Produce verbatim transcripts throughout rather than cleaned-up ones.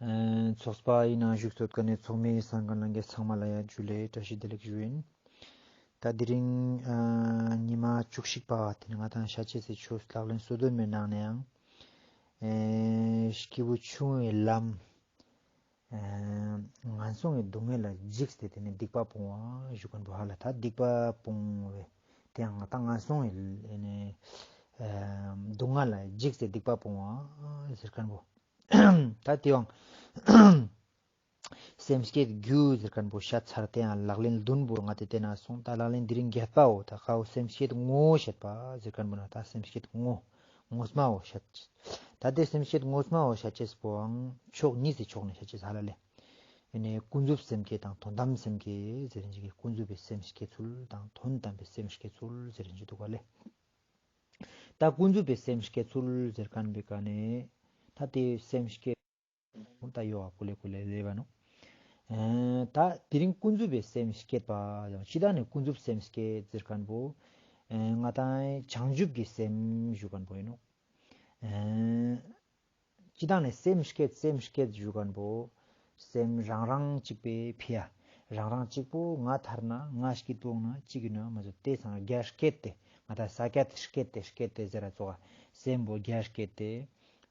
ཚོགས་པ་ཡི་ནང་བཞུགས་ཚོད་ཀ་ནས་ཚོགས་མི་སང་ག་ལང་གེ་ཚང་མ་ལ་ཡ་ཇུ་ལེ་བཀྲ་ཤིས་བདེ་ལེགས་ཞུ་ཡིན། ད་དེ་རིང་ཉི་མ་བཅུ་གཅིག་པ་དེ་ནི་ང་དང་ཤ་ཆེ་སེ་ཆོས་ལག་ལེན་སོ་བདུན་མའི་ནང་ནས་ཡང་སྐྱེས་བུ་ཆུང་བའི་ལམ། ངན་སོང་གི་སྡུག་བསྔལ་ལ་འཇིགས་ཏེ་དེ་ནི་སྡིག་པ་སྤོང་བ་ཞུ་མཁན་པོ་ཧ་ལ་ད་སྡིག་པ་སྤོང་བའི་དེ་ཡང་ང་དང་ངན་སོང་གི་སྡུག་བསྔལ་ལ་འཇིགས་ཏེ་སྡིག་པ་སྤོང་བ་ཟེར་མཁན་པོ། ད་དེ་ཡང་སེམས་བསྐྱེད་རྒྱུ་ཟེར་མཁན་པོ་བཤད་ཚར། དེ་ཡང་ལག་ལེན་བདུན་པོ་ང་དེ་བལྟས་ན་སོང་། ད་ལག་ལེན་དེ་རིང་བརྒྱད་པའོ། ད་ཁའོ་སེམས་བསྐྱེད་ངོ་བོ་བཤད་པ་ཟེར་མཁན་པོ་ན་ད་སེམས་བསྐྱེད་ངོ་ངོ་མའོ་བཤད། ད་དེ་སེམས་བསྐྱེད་ངོ་མའོ་བཤད་ཅེས་པོའང་ཕྱོགས་གཉིས་སུ་ཕྱོགས་ནས་བཤད་ཅེས་ཧ་ལ་ལེ། ཡིན་ནས་ཀུན་རྫོབ་སེམས་བསྐྱེད་དང་དོན་དམ་སེམས་བསྐྱེད་ཟེར་རིན་ཅིག་གི་ཀུན་རྫོབ་པའི་སེམས་བསྐྱེད་ཚུལ་དང་དོན་དམ་པའི་སེམས་བསྐྱེད་ཚུལ་ཟེར་རིན་ཅིག་འདུག་ག་ལེ། ད་ཀུན་རྫོབ་པའི་སེམས་བསྐྱེད་ཚུལ་ཟེར་མཁན་པའི་ཀ་ནས་ད་དེ་སེམས་བསྐྱེད་ད་ཡོ་ཨ་ཀུ་ལེ་ཀུ་ལེ་ལེ་བ་ནོ། ད་དེ་རིང་ཀུན་རྫོབ་པའི་སེམས་བསྐྱེད་པ་ཡང་ཅི་ད་ནས་ཀུན་རྫོབ་སེམས་བསྐྱེད་ཟེར་མཁན་པོ་ང་དང་བྱང་ཆུབ་ཀྱི་སེམས་ཞུ་མཁན་པོ་ཡིན་ནོ། སྤྱི་བཏང་ནས་སེམས་བསྐྱེད་སེམས་བསྐྱེད་ཞུ་མཁན་པོ། སེམས་རང་རང་གཅིག་པའི་ཕི་ཡ། རང་རང་གཅིག་པོ་ང་ཐར་ན་ང་སྐྱིད་པོ་ན་གཅིག་ཡིན་ན་མ་ཟད་དེ་སང་རྒྱ་བསྐྱེད་དེ་ང་ད་ས་ཀྱད་བསྐྱེད་དེ་བསྐྱེད་དེ་ཟེར་ར་ཙོག་སེམས་པོ་རྒྱ་བསྐྱེད་དེ་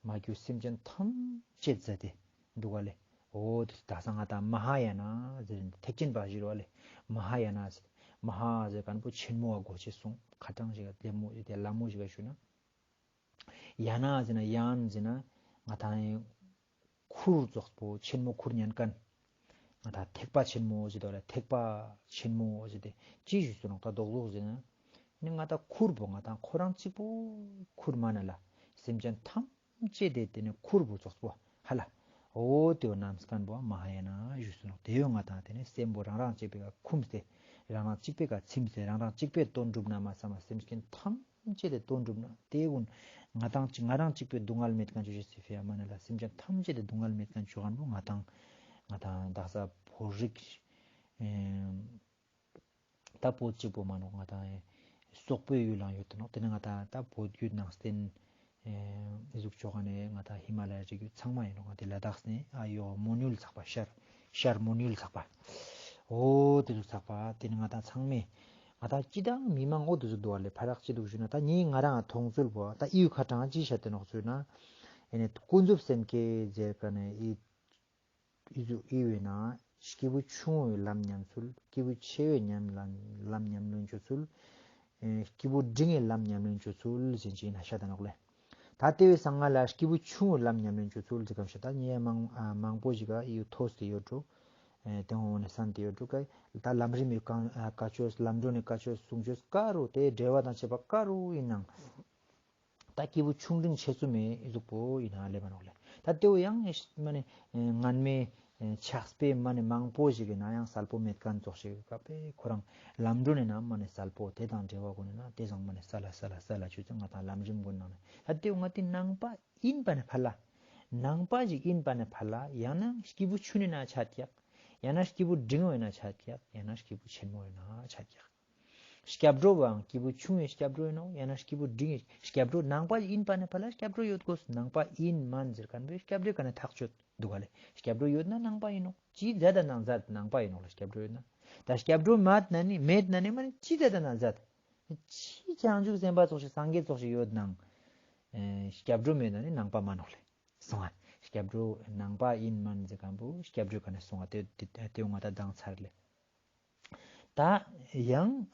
མ་གྱུར་སེམས་ཅན་ཐམས་ཅད་ཟེར་དེ་འདུག་ག་ལེ། འོ་དེ་ད་སང་ང་ད་མ་ཧཱ་ཡ་ན་ཟེར་ཐེག་ཆེན་པ་ཞིག་རེད་བ་ལེ། མ་ཧཱ་ཡ་ན་ཟེར་མ་ཧཱ་ཟེར་མཁན་པོ་ཆེན་མོ་བ་གོ་ཆེ་གསུང་ཁ་གྲངས་ཞིག་ལེ་མོ་དེ་ལ་མོ་ཞིག་ཞུ་ན། ཡ་ན་ཟེར་ན་ཡན་ཟེར་ན་ང་དང་ཁུར་རྫོགས་པོ་ཆེན་མོ་ཁུར་ཉན་མཁན། ང་དང་ཐེག་པ་ཆེན་མོ་ཟེར་དོ་ལ་ཐེག་པ་ཆེན་མོ་ཟེར་ཏེ་ཅི་ཞུ་སོ་ནོག་ད་རྡོག་རྡོག་ཟེར་ན། ནི་ང་དང་ཁུར་པོ་ང་དང་ཁོ་རང་གཅིག་པོ་ཁུར་མ་ན་ལ་སེམས་ཅན་ཐམས་ཅད་དེ་དེ་ནི་ཁུར་པོ་རྫོགས་པོ་ཧ་ལ། འོ་དེའོ་རྣམ་སྐན་པོ་མ་ཧཱ་ཡ་ན་ཞུ་སོ་ནོག་དེའོ་ང་དང་དེ་ནི་སེམས་པོ་རང་རང་གཅིག་པའི་ཀ་ཁུམས་ཏེ་རང་རང་གཅིག་པའི་ཀ་ཚིམས་ཏེ་རང་རང་གཅིག་པའི་དོན་སྒྲུབ་ན་མ་བསམ་པ་སེམས་ཅན་ཐམས་ཅད་དེ་དོན་སྒྲུབ་ན་དེ་ཀུན་ང་དང་ང་རང་གཅིག་པོའི་སྡུག་བསྔལ་མེད་མཁན་ཆོས་ཅིག་སི་ཕི་ཡ་མ་ན་ལ་སེམས་ཅན་ཐམས་ཅད་དེ་སྡུག་བསྔལ་མེད་མཁན་ཆོས་གང་པོ་ང་དང་ང་དང་བདག་ས་ཕོ་རིགས་ད་བོད་གཅིག་པོ་མ་ནོག་ང་དང་སོག་པོའི་ཡུལ་ལང་ཡོད་དེ་ནོག་དེ་ནི་ང་དང་ད་བོད་བརྒྱུད་ནང་བསྟན་ཨེ་ཟུག་ཆོག་ག་ནས་ང་དང་ཧི་མ་ལ་ཡ་རི་རྒྱུད་ཚང་མ་ཡིན་ནོག་ང་དེ་ལ་དྭགས་ནས་ཨ་ཡོ་མོན་ཡུལ་ཚགས་པ་ཤར་ཤར་མོན་ཡུལ་ཚགས་པ། འོ་དེ་ཟུག་ཚགས་པ་དེ་ནི་ང་དང་ཚང་མས་ང་དང་སྤྱི་དང་མི་མང་འོ་དེ་ཟུག་འདུག་བ་ལས་ཕ་རག་ཅི་འདུག་ཞུ་ན་ད་ངས་ང་རང་མཐོང་ཚུལ་བོ་ད་ཨི་ཡུ་ཁ་གྲངས་ཅི་བཤད་དེ་ནོག་ཚུལ་ན་ཨེ་ནས་ཀུན་རྫོབ་སེམས་བསྐྱེད་ཟེར་ག་ནས་ཨི་ཨི་ཟུག་ཨི་བས་ན་སྐྱེས་བུ་ཆུང་བའི་ལམ་ཉམས་ཚུལ། སྐྱེས་བུ་ཆེ་བའི་ཉམས་ལམ་ལམ་ཉམས་ལེན་བྱེད་ཚུལ། ཨེ་སྐྱེས་བུ་འབྲིང་བའི་ལམ་ཉམས་ལེན་བྱེད་ཚུལ་ཟེར་གྱི་ཡིན་ན་ཤ་ད་ནོག་ལེ། ད་ལྟེ་བའི་སང་ང་ལ་སྐྱེས་བུ་ཆུང་བའི་ལམ་ཉམས་ལེན་བྱེད་ཚུལ་ཟེར་གམ་ཤ་ད་ངས་མང་ཨ་མང་པོ་ཞིག་ག་ཡུ་ཐོས་ཏེ་ཡོད་འགྲོ། ཨེ་དེ་འོང་ནས་བསམ་སྟེ་ཡོད་འགྲོ་ག་ད་ལམ་རིམ་ཡི་བཀའ་ཨ་བཀའ་ཆོས་ལམ་སྒྲོན་ནས་བཀའ་ཆོས་གསུང་ཆོས་ཀ་རུ་དེ་འགྲེལ་བ་དང་བཅས་པ་ཀ་རུ་ཡིན་ནང་། ད་སྐྱེས་བུ་ཆུང་འབྲིང་ཆེ་ཚུལ་མེད་ཨི་ཟུག་པོ་ཡིན་ན་ལེ་མ་ནོག་ལེ། ད་ལྟེ་བོ་ཡང་མ་ནི་ངན་མེད་ཆགས་པའི་མ་ནི་མང་པོ་ཞིག་གི་ན་ཡང་གསལ་པོ་མེད་མཁན་ཙོགས་ཤིག་ག་པའི་ཁོ་རང་ལམ་སྒྲོན་ནས་ན་མ་ནི་གསལ་པོ་དེ་དང་འབྲེལ་བ་གོ་ནས་ན་དེ་བཟང་མ་ནི་གསལ་ལ་གསལ་ལ་གསལ་ལ་ཆུ་ཚོད་ང་དང་ལམ་རིམ་གོ་ནང་ནས་ད་ལྟེ་བོ་ང་དེ་ནང་པ་ཡིན་པ་ནི་ཕ་ལ། ནང་པ་ཞིག་ཡིན་པ་ནི་ཕ་ལ་ཡང་ན་སྐྱེས་བུ་ཆུང་ནི་ན་ཆ་ཀྱག་ཡང་ན་སྐྱེས་བུ་འབྲིང་བའི་ན་ཆ་ཀྱག་ཡང་ན་སྐྱེས་བུ་ཆེན་མོའི་ན་ཆ་ཀྱག་སྐྱབས་འགྲོ་བའང་སྐྱེས་བུ་ཆུང་བའི་སྐྱབས་འགྲོ་ཡིན་ནོ། ཡང་ན་སྐྱེས་བུ་འབྲིང་བའི་སྐྱབས་འགྲོ་ནང་པ་ཡིན་པ་ནི་ཕ་ལ་སྐྱབས་འགྲོ་ཡོད་དགོས། ནང་པ་ཡིན་མན་ཟེར་མཁན་པོའི་སྐྱབས་འགྲོའི་ཀ་ནས་ཐག་ཆོད་འདུག་ག་ལེ། སྐྱབས་འགྲོ་ཡོད་ན་ནང་པ་ཡིན་ནོ། ཅི་མཛད་ད་ན་མཛད་ནང་པ་ཡིན་ནོ་ལ་སྐྱབས་འགྲོ་ཡོད་ན། ད་སྐྱབས་འགྲོ་མེད་ན་ནི་མེད་ན་ནི་མ་ནི་ཅི་མཛད་ད་ན་མཛད། ཅི་བྱང་ཆུབ་སེམས་དཔའ་ཙོགས་ཤིག་སངས་རྒྱས་ཙོགས་ཤིག་ཡོད་ནང་། ཨེ་སྐྱབས་འགྲོ་མེད་ན་ནི་ནང་པ་མ་ནོག་ལེ། སོང་ཨ། སྐྱབས་འགྲོ་ནང་པ་ཡིན་མན་ཟེར་མཁན་པོ་སྐྱབས་འགྲོའི་ཀ་ནས་སོང་ཨ་དེ་དེ་དེ་ང་ད་དང་ཚར་ལེ། ད་ཡང་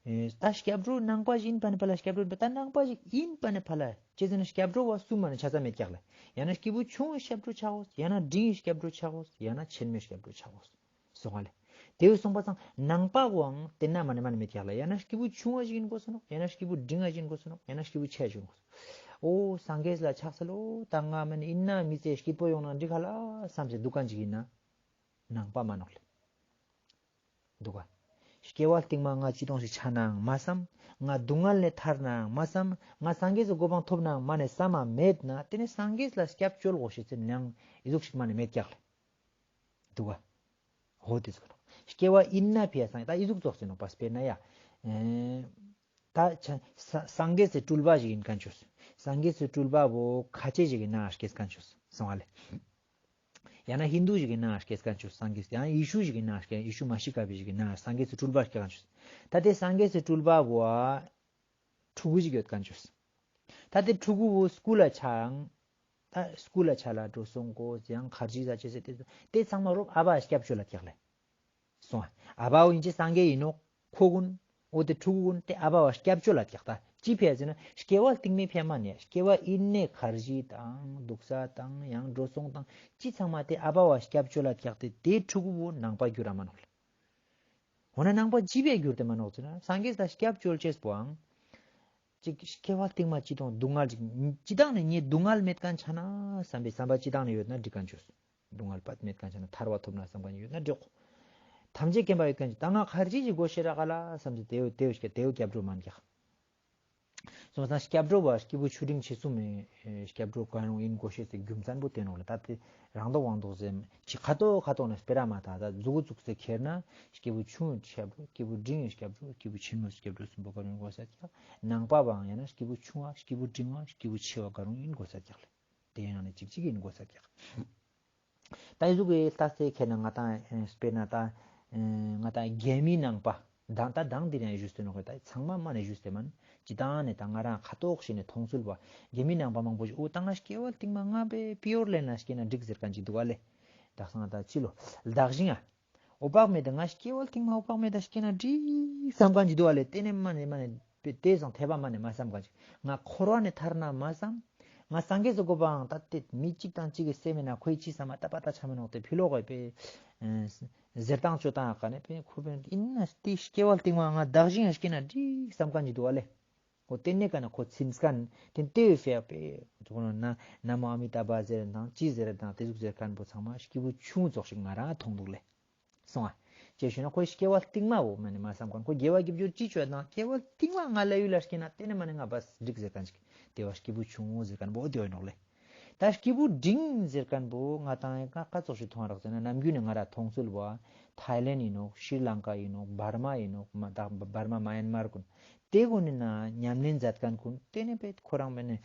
ཨེ་ད་སྐྱབས་འགྲོ་ནང་པ་ཞིག་ཡིན་པ་ནི་ཕ་ལ་སྐྱབས་འགྲོ་ཡིན་པ་ད་ནང་པ་ཞིག་ཡིན་པ་ནི་ཕ་ལ་ཅི་ཟེར་ན་སྐྱབས་འགྲོ་བ་གསུམ་མ་ནི་ཆ་ཚང་མེད་ཀྱག་ལ། ཡང་ན་སྐྱེས་བུ་ཆུང་བའི་སྐྱབས་འགྲོ་ཆགས་འོ། ཡང་ན་འབྲིང་བའི་སྐྱབས་འགྲོ་ཆགས་འོ། ཡང་ན་ཆེན་མོའི་སྐྱབས་འགྲོ་ཆགས་འོ། སོང་བ་ལེ། དེ་བས་སོང་པ་ཚང་ནང་པ་བོའང་དེ་ན་མ་ནི་མ་ནི་མེད་ཀྱག་ལ། ཡང་ན་སྐྱེས་བུ་ཆུང་བ་ཞིག་ཡིན་དགོས་སོ་ནོ། ཡང་ན་སྐྱེས་བུ་འབྲིང་བ་ཞིག་ཡིན་དགོས་སོ་ནོ། ཡང་ན་སྐྱེས་བུ་ཆེ་བ་ཞིག་ཡིན་དགོས་སོ། འོ་སངས་རྒྱས་ལ་ཕྱག་འཚལ་ལོ། ད་ང་མ་ནི་ཡིན་ན་མི་ཚེ་སྐྱིད་པོ་ཡོང་ན་འགྲིག་ག་ལ་བསམ་སེ་འདུག་ག་འཇིག་ཡིན་ན་ནང་པ་མ་ནོག་ལེ། འདུག་ག་སྐྱེ་བ་རྟིང་མ་ང་ཅི་གཏོང་ཞིག་ཆ་ནའང་མ་བསམ། ང་སྡུག་བསྔལ་ལས་ཐར་ནའང་མ་བསམ། ང་སངས་རྒྱས་སུ་གོ་འཕང་ཐོབ་ནའང་མ་ནས་བསམ་མ་མེད་ན་དེ་ནས་སངས་རྒྱས་ལ་སྐྱབས་བཅོལ་དགོས་ཤེས་ཚེ་ནང་ཨི་ཟུག་ཞིག་མ་ནས་མེད་ཀྱག་ལེ། འདུག་ག་འོ་དེ་ཟུག་ནོ། སྐྱེ་བ་ཡིན་ན་ཕི་ཡ་སང་ད་ཨི་ཟུག་ཙོགས་ཟེར་ནོ་པ་སྤེར་ན་ཡ། ཨེ། ད་ཆ་ས་སངས་རྒྱས་སི་སྤྲུལ་པ་ཞིག་ཡིན་མཁན་ཆོས། སངས་རྒྱས་སི་སྤྲུལ་པ་བོ་ཁ་ཆེ་ཞིག་གི་ནང་སྐྱེས་མཁན་ཆོས་སོང་བ་ལེ། ཡང་ན་ཧིན་དུ་ཞིག་གི་ནང་སྐྱེས་མཁན་ཆུ་སངས་རྒྱས་ཡང་ཡེ་ཤུ་ཞིག་གི་ནང་སྐྱེས་ཡེ་ཤུ་མ་ཤི་ཀ་པི་ཞིག་གི་ནང་སངས་རྒྱས་སུ་སྤྲུལ་པ་སྐྱེས་མཁན་ཆུ། ད་དེ་སངས་རྒྱས་སུ་སྤྲུལ་པ་བོ་ཕྲུ་གུ་ཞིག་ཡོད་མཁན་ཆུ། ད་དེ་ཕྲུ་གུ་བོ་སྐུལ་ལ་ཆའང་ད་སྐུལ་ལ་ཆ་ལ་འགྲོ་སོང་གོ་ཡང་ཁར་ཇི་ཟ་ཆེ་སེ་དེ་དེ་ཚང་མ་རོབ་ཨ་བ་སྐྱབས་བཅོལ་ལ་ཐེག་ལེ། སོང་ཨ་བ་འོ་ཡིན་ཅི་སངས་རྒྱས་ཡིན་ནོ། ཁོ་ཀུན། འོ་དེ་ཕྲུ་གུ་ཀུན་དེ་ཨ་བ་བ་སྐྱབས་བཅོལ་ལ་ཐེག་ད་ཅི་ཕེ་ཟེར་ན་སྐྱེ་བ་རྟིང་མའི་ཕེ་མ་ནས་སྐྱེ་བ་ཨིན་ནས་ཁར་ཇི་དང་སྡུག་ས་དང་ཡང་འགྲོ་སོང་དང་ཅི་ཚང་མ་དེ་ཨ་བ་བ་སྐྱབས་བཅོལ་ལ་ཐེག་དེ་དེ་ཕྲུ་གུ་བོ་ནང་པ་འགྱུར་ར་མ་ནོག་ལེ། འོ་ན་ནང་པ་ཅི་བས་གྱུར་ཏེ་མ་ནོག་ཟེར་ན་སངས་རྒྱས་ད་སྐྱབས་བཅོལ་ཅེས་པོའང་། ཅིག་སྐྱེ་བ་རྟིང་མ་ཅི་དང་སྡུག་བསྔལ་ཅིག་ཅི་དང་ནས་ངས་སྡུག་བསྔལ་མེད་མཁན་ཆ་ན་བསམ་པའི་བསམ་པ་ཅི་དང་ནས་ཡོད་ན་འགྲིག་མཁན་བྱོས། སྡུག་བསྔལ་པ་མེད་མཁན་ཆ་ན་ཐར་བ་ཐོབ་ན་བསམ་མཁན་ཡོད་ན་འགྲིག་ཐམས་ཅད་མཁྱེན་པ་ཡོད་མཁན་ཅིག་ད་ང་ཁར་ཅི་ཅིག་དགོས་ཤེས་ར་ག་ལ་བསམ་ཚེ་དེའུ་དེའུ་སྐྱ་དེའུ་སྐྱབས་འགྲོ་མ་འགྱག་སོང་ཙང་སྐྱབས་འགྲོ་བ་སྐྱེས་བུ་ཆུ་འབྲིང་ཆེ་གསུམ་མའི་སྐྱབས་འགྲོ་གང་རུང་ཡིན་དགོས་ཤེས་སི་རྒྱུ་མཚན་པོ་བསྟན་ནོག་ལ། ད་དེ་རང་ལྡོག་དབང་ལྡོག་ཟེར་ཅི་ཁ་ཏོག་ཁ་ཏོག་ནས་སྤེ་ར་མ་ད་ད་མཛུ་གུ་བཙུགས་སེ་ཁྱེར་ན་སྐྱེས་བུ་ཆུང་སྐྱབས་འགྲོ་སྐྱེས་བུ་འབྲིང་སྐྱབས་འགྲོ་སྐྱེས་བུ་ཆེན་མོ་སྐྱབས་འགྲོ་གསུམ་པོ་གང་རུང་དགོས་ས་ཀྱག་ནང་པ་བའང་ཡང་ན་སྐྱེས་བུ་ཆུང་བ་སྐྱེས་བུ་འབྲིང་བ་སྐྱེས་བུ་ཆེ་བ་གང་རུང་ཡིན་དགོས་ས་ཀྱག་ལ། དེ་ཡང་ནི་གཅིག་གཅིག་ཡིན་དགོས་ས་ཀྱག་ད་ཡི་གཟུགས་ཀྱི་ལྟ་ཚེ་ཁྱེད་ན་ང་དང་དཔེར་ན་ད་ང་དང་རྒྱལ་མི་ནང་པ་དང་ད་དང་འདིར་ཡང་ཞུས་ཏེ་ནོ་ད་ཚང་མ་མ་ནས་ཞུས་ཏེ་མན་ཅི་དང་ནས་ད་ང་རང་ཁ་ཐོག་ཞིག་ནས་མཐོང་ཚུལ་བ་རྒྱལ་མི་ནང་པ་མང་པོ་ཞིག་འོ་ད་ང་སྐྱེ་བ་རྟིང་མ་ང་པའི་པི་ཡོར་ལེན་ན་སྐྱེ་ན་འགྲིག་ཟེར་མཁན་ཅིག་འདུག་བ་ལེ། དག་ས་ང་ད་ཅི་ལོ་བདག་བཞིན་ཨ། འོ་དཔག་མེད་དེ་ང་སྐྱེ་བ་རྟིང་མ་འོ་དཔག་མེད་དེ་སྐྱེ་ན་འགྲིག་བསམ་མཁན་ཅིག་འདུག་བ་ལེ། དེ་ནས་མ་ནས་མ་ནས་དེ་སང་འཐད་པ་མ་ནས་མ་བསམ་མཁན་ཅིག་ང་འཁོར་བ་ནས་ཐར་ན་མ་བསམ། ང་སངས་རྒྱས་སུ་གོ་བའང་ད་དེ་མི་གཅིག་དང་གཅིག་གི་སེམས་མེད་ན་ཁོའི་ཅི་བསམ་མ་ད་པ་ད་ཆ་མི་ནོག་དེ་ཕི་ལོག་གི་པའི་ཟེར་སྟངས་སྤྱོད་སྟངས་ཀ་ནས་པའི་ཁོ་པའི་ཡིན་ན་དེ་སྐྱེ་བ་རྟིང་མ་ང་བདག་བཞིན་སྐྱེ་ན་འགྲིག་བསམ་མཁན་ཅིག་འདུག་བ་ལེ། འོ་དེ་ནས་ཀ་ན་ཁོ་ཚིམ་མཁན་དེ་ལྟེ་བའི་ཕྱག་པའི་ན་ན་མོ་ཨ་མི་ཏཱ་བྷ་ཟེར་དང་ཅི་ཟེར་དང་དེ་ཟུག་ཟེར་མཁན་པོ་ཚང་མ་སྐྱེས་བུ་ཆུང་ཙོགས་ཤིག་ང་རང་མཐོང་འདུག་ལེ། སོང་ཨ། ཅེས་ཞུས་ན་ཁོའི་སྐྱེ་བ་རྟིང་མ་བོ་མ་ནི་མ་བསམ་མཁན་ཁོ་དགེ་བ་སྒྲུབ་རྒྱུར་ཅི་བྱོས་དང་སྐྱེ་བ་རྟིང་མ་ང་ལ་ཡུལ་ལ་སྐྱེ་ན་དེ་ནས་མ་ནི་ང་བ་འགྲིག་ཟེར་མཁན་ཅིག་དེ་བ་སྐྱེས་བུ་ཆུང་ངུ་ཟེར་མཁན་པོ་དེ་བ་ཡིན་ནོག་ལེ། ད་སྐྱེས་བུ་འབྲིང་ཟེར་མཁན་པོ་ང་དང་ཡང་ཀ་ཀ་ཙོགས་ཤིག་མཐོང་རག་ཟེར་ན་ནམ་རྒྱུན་ནས་ང་ར་མཐོང་ཚུལ་བ་ཐའི་ལེན་ཡིན་ནོག་ཤྲི་ལང་ཀ་ཡིན་ནོག་འབར་མ་ཡིན་ནོག་མ་ད་འབར་མ་མ་ཡན་མར་ཀུན་དེ་ཀུན་ནི་ན་ཉམས་ལེན་མཛད་མཁན་ཀུན་དེ་ནས་པས་ཁོ་རང་མེད་ནས་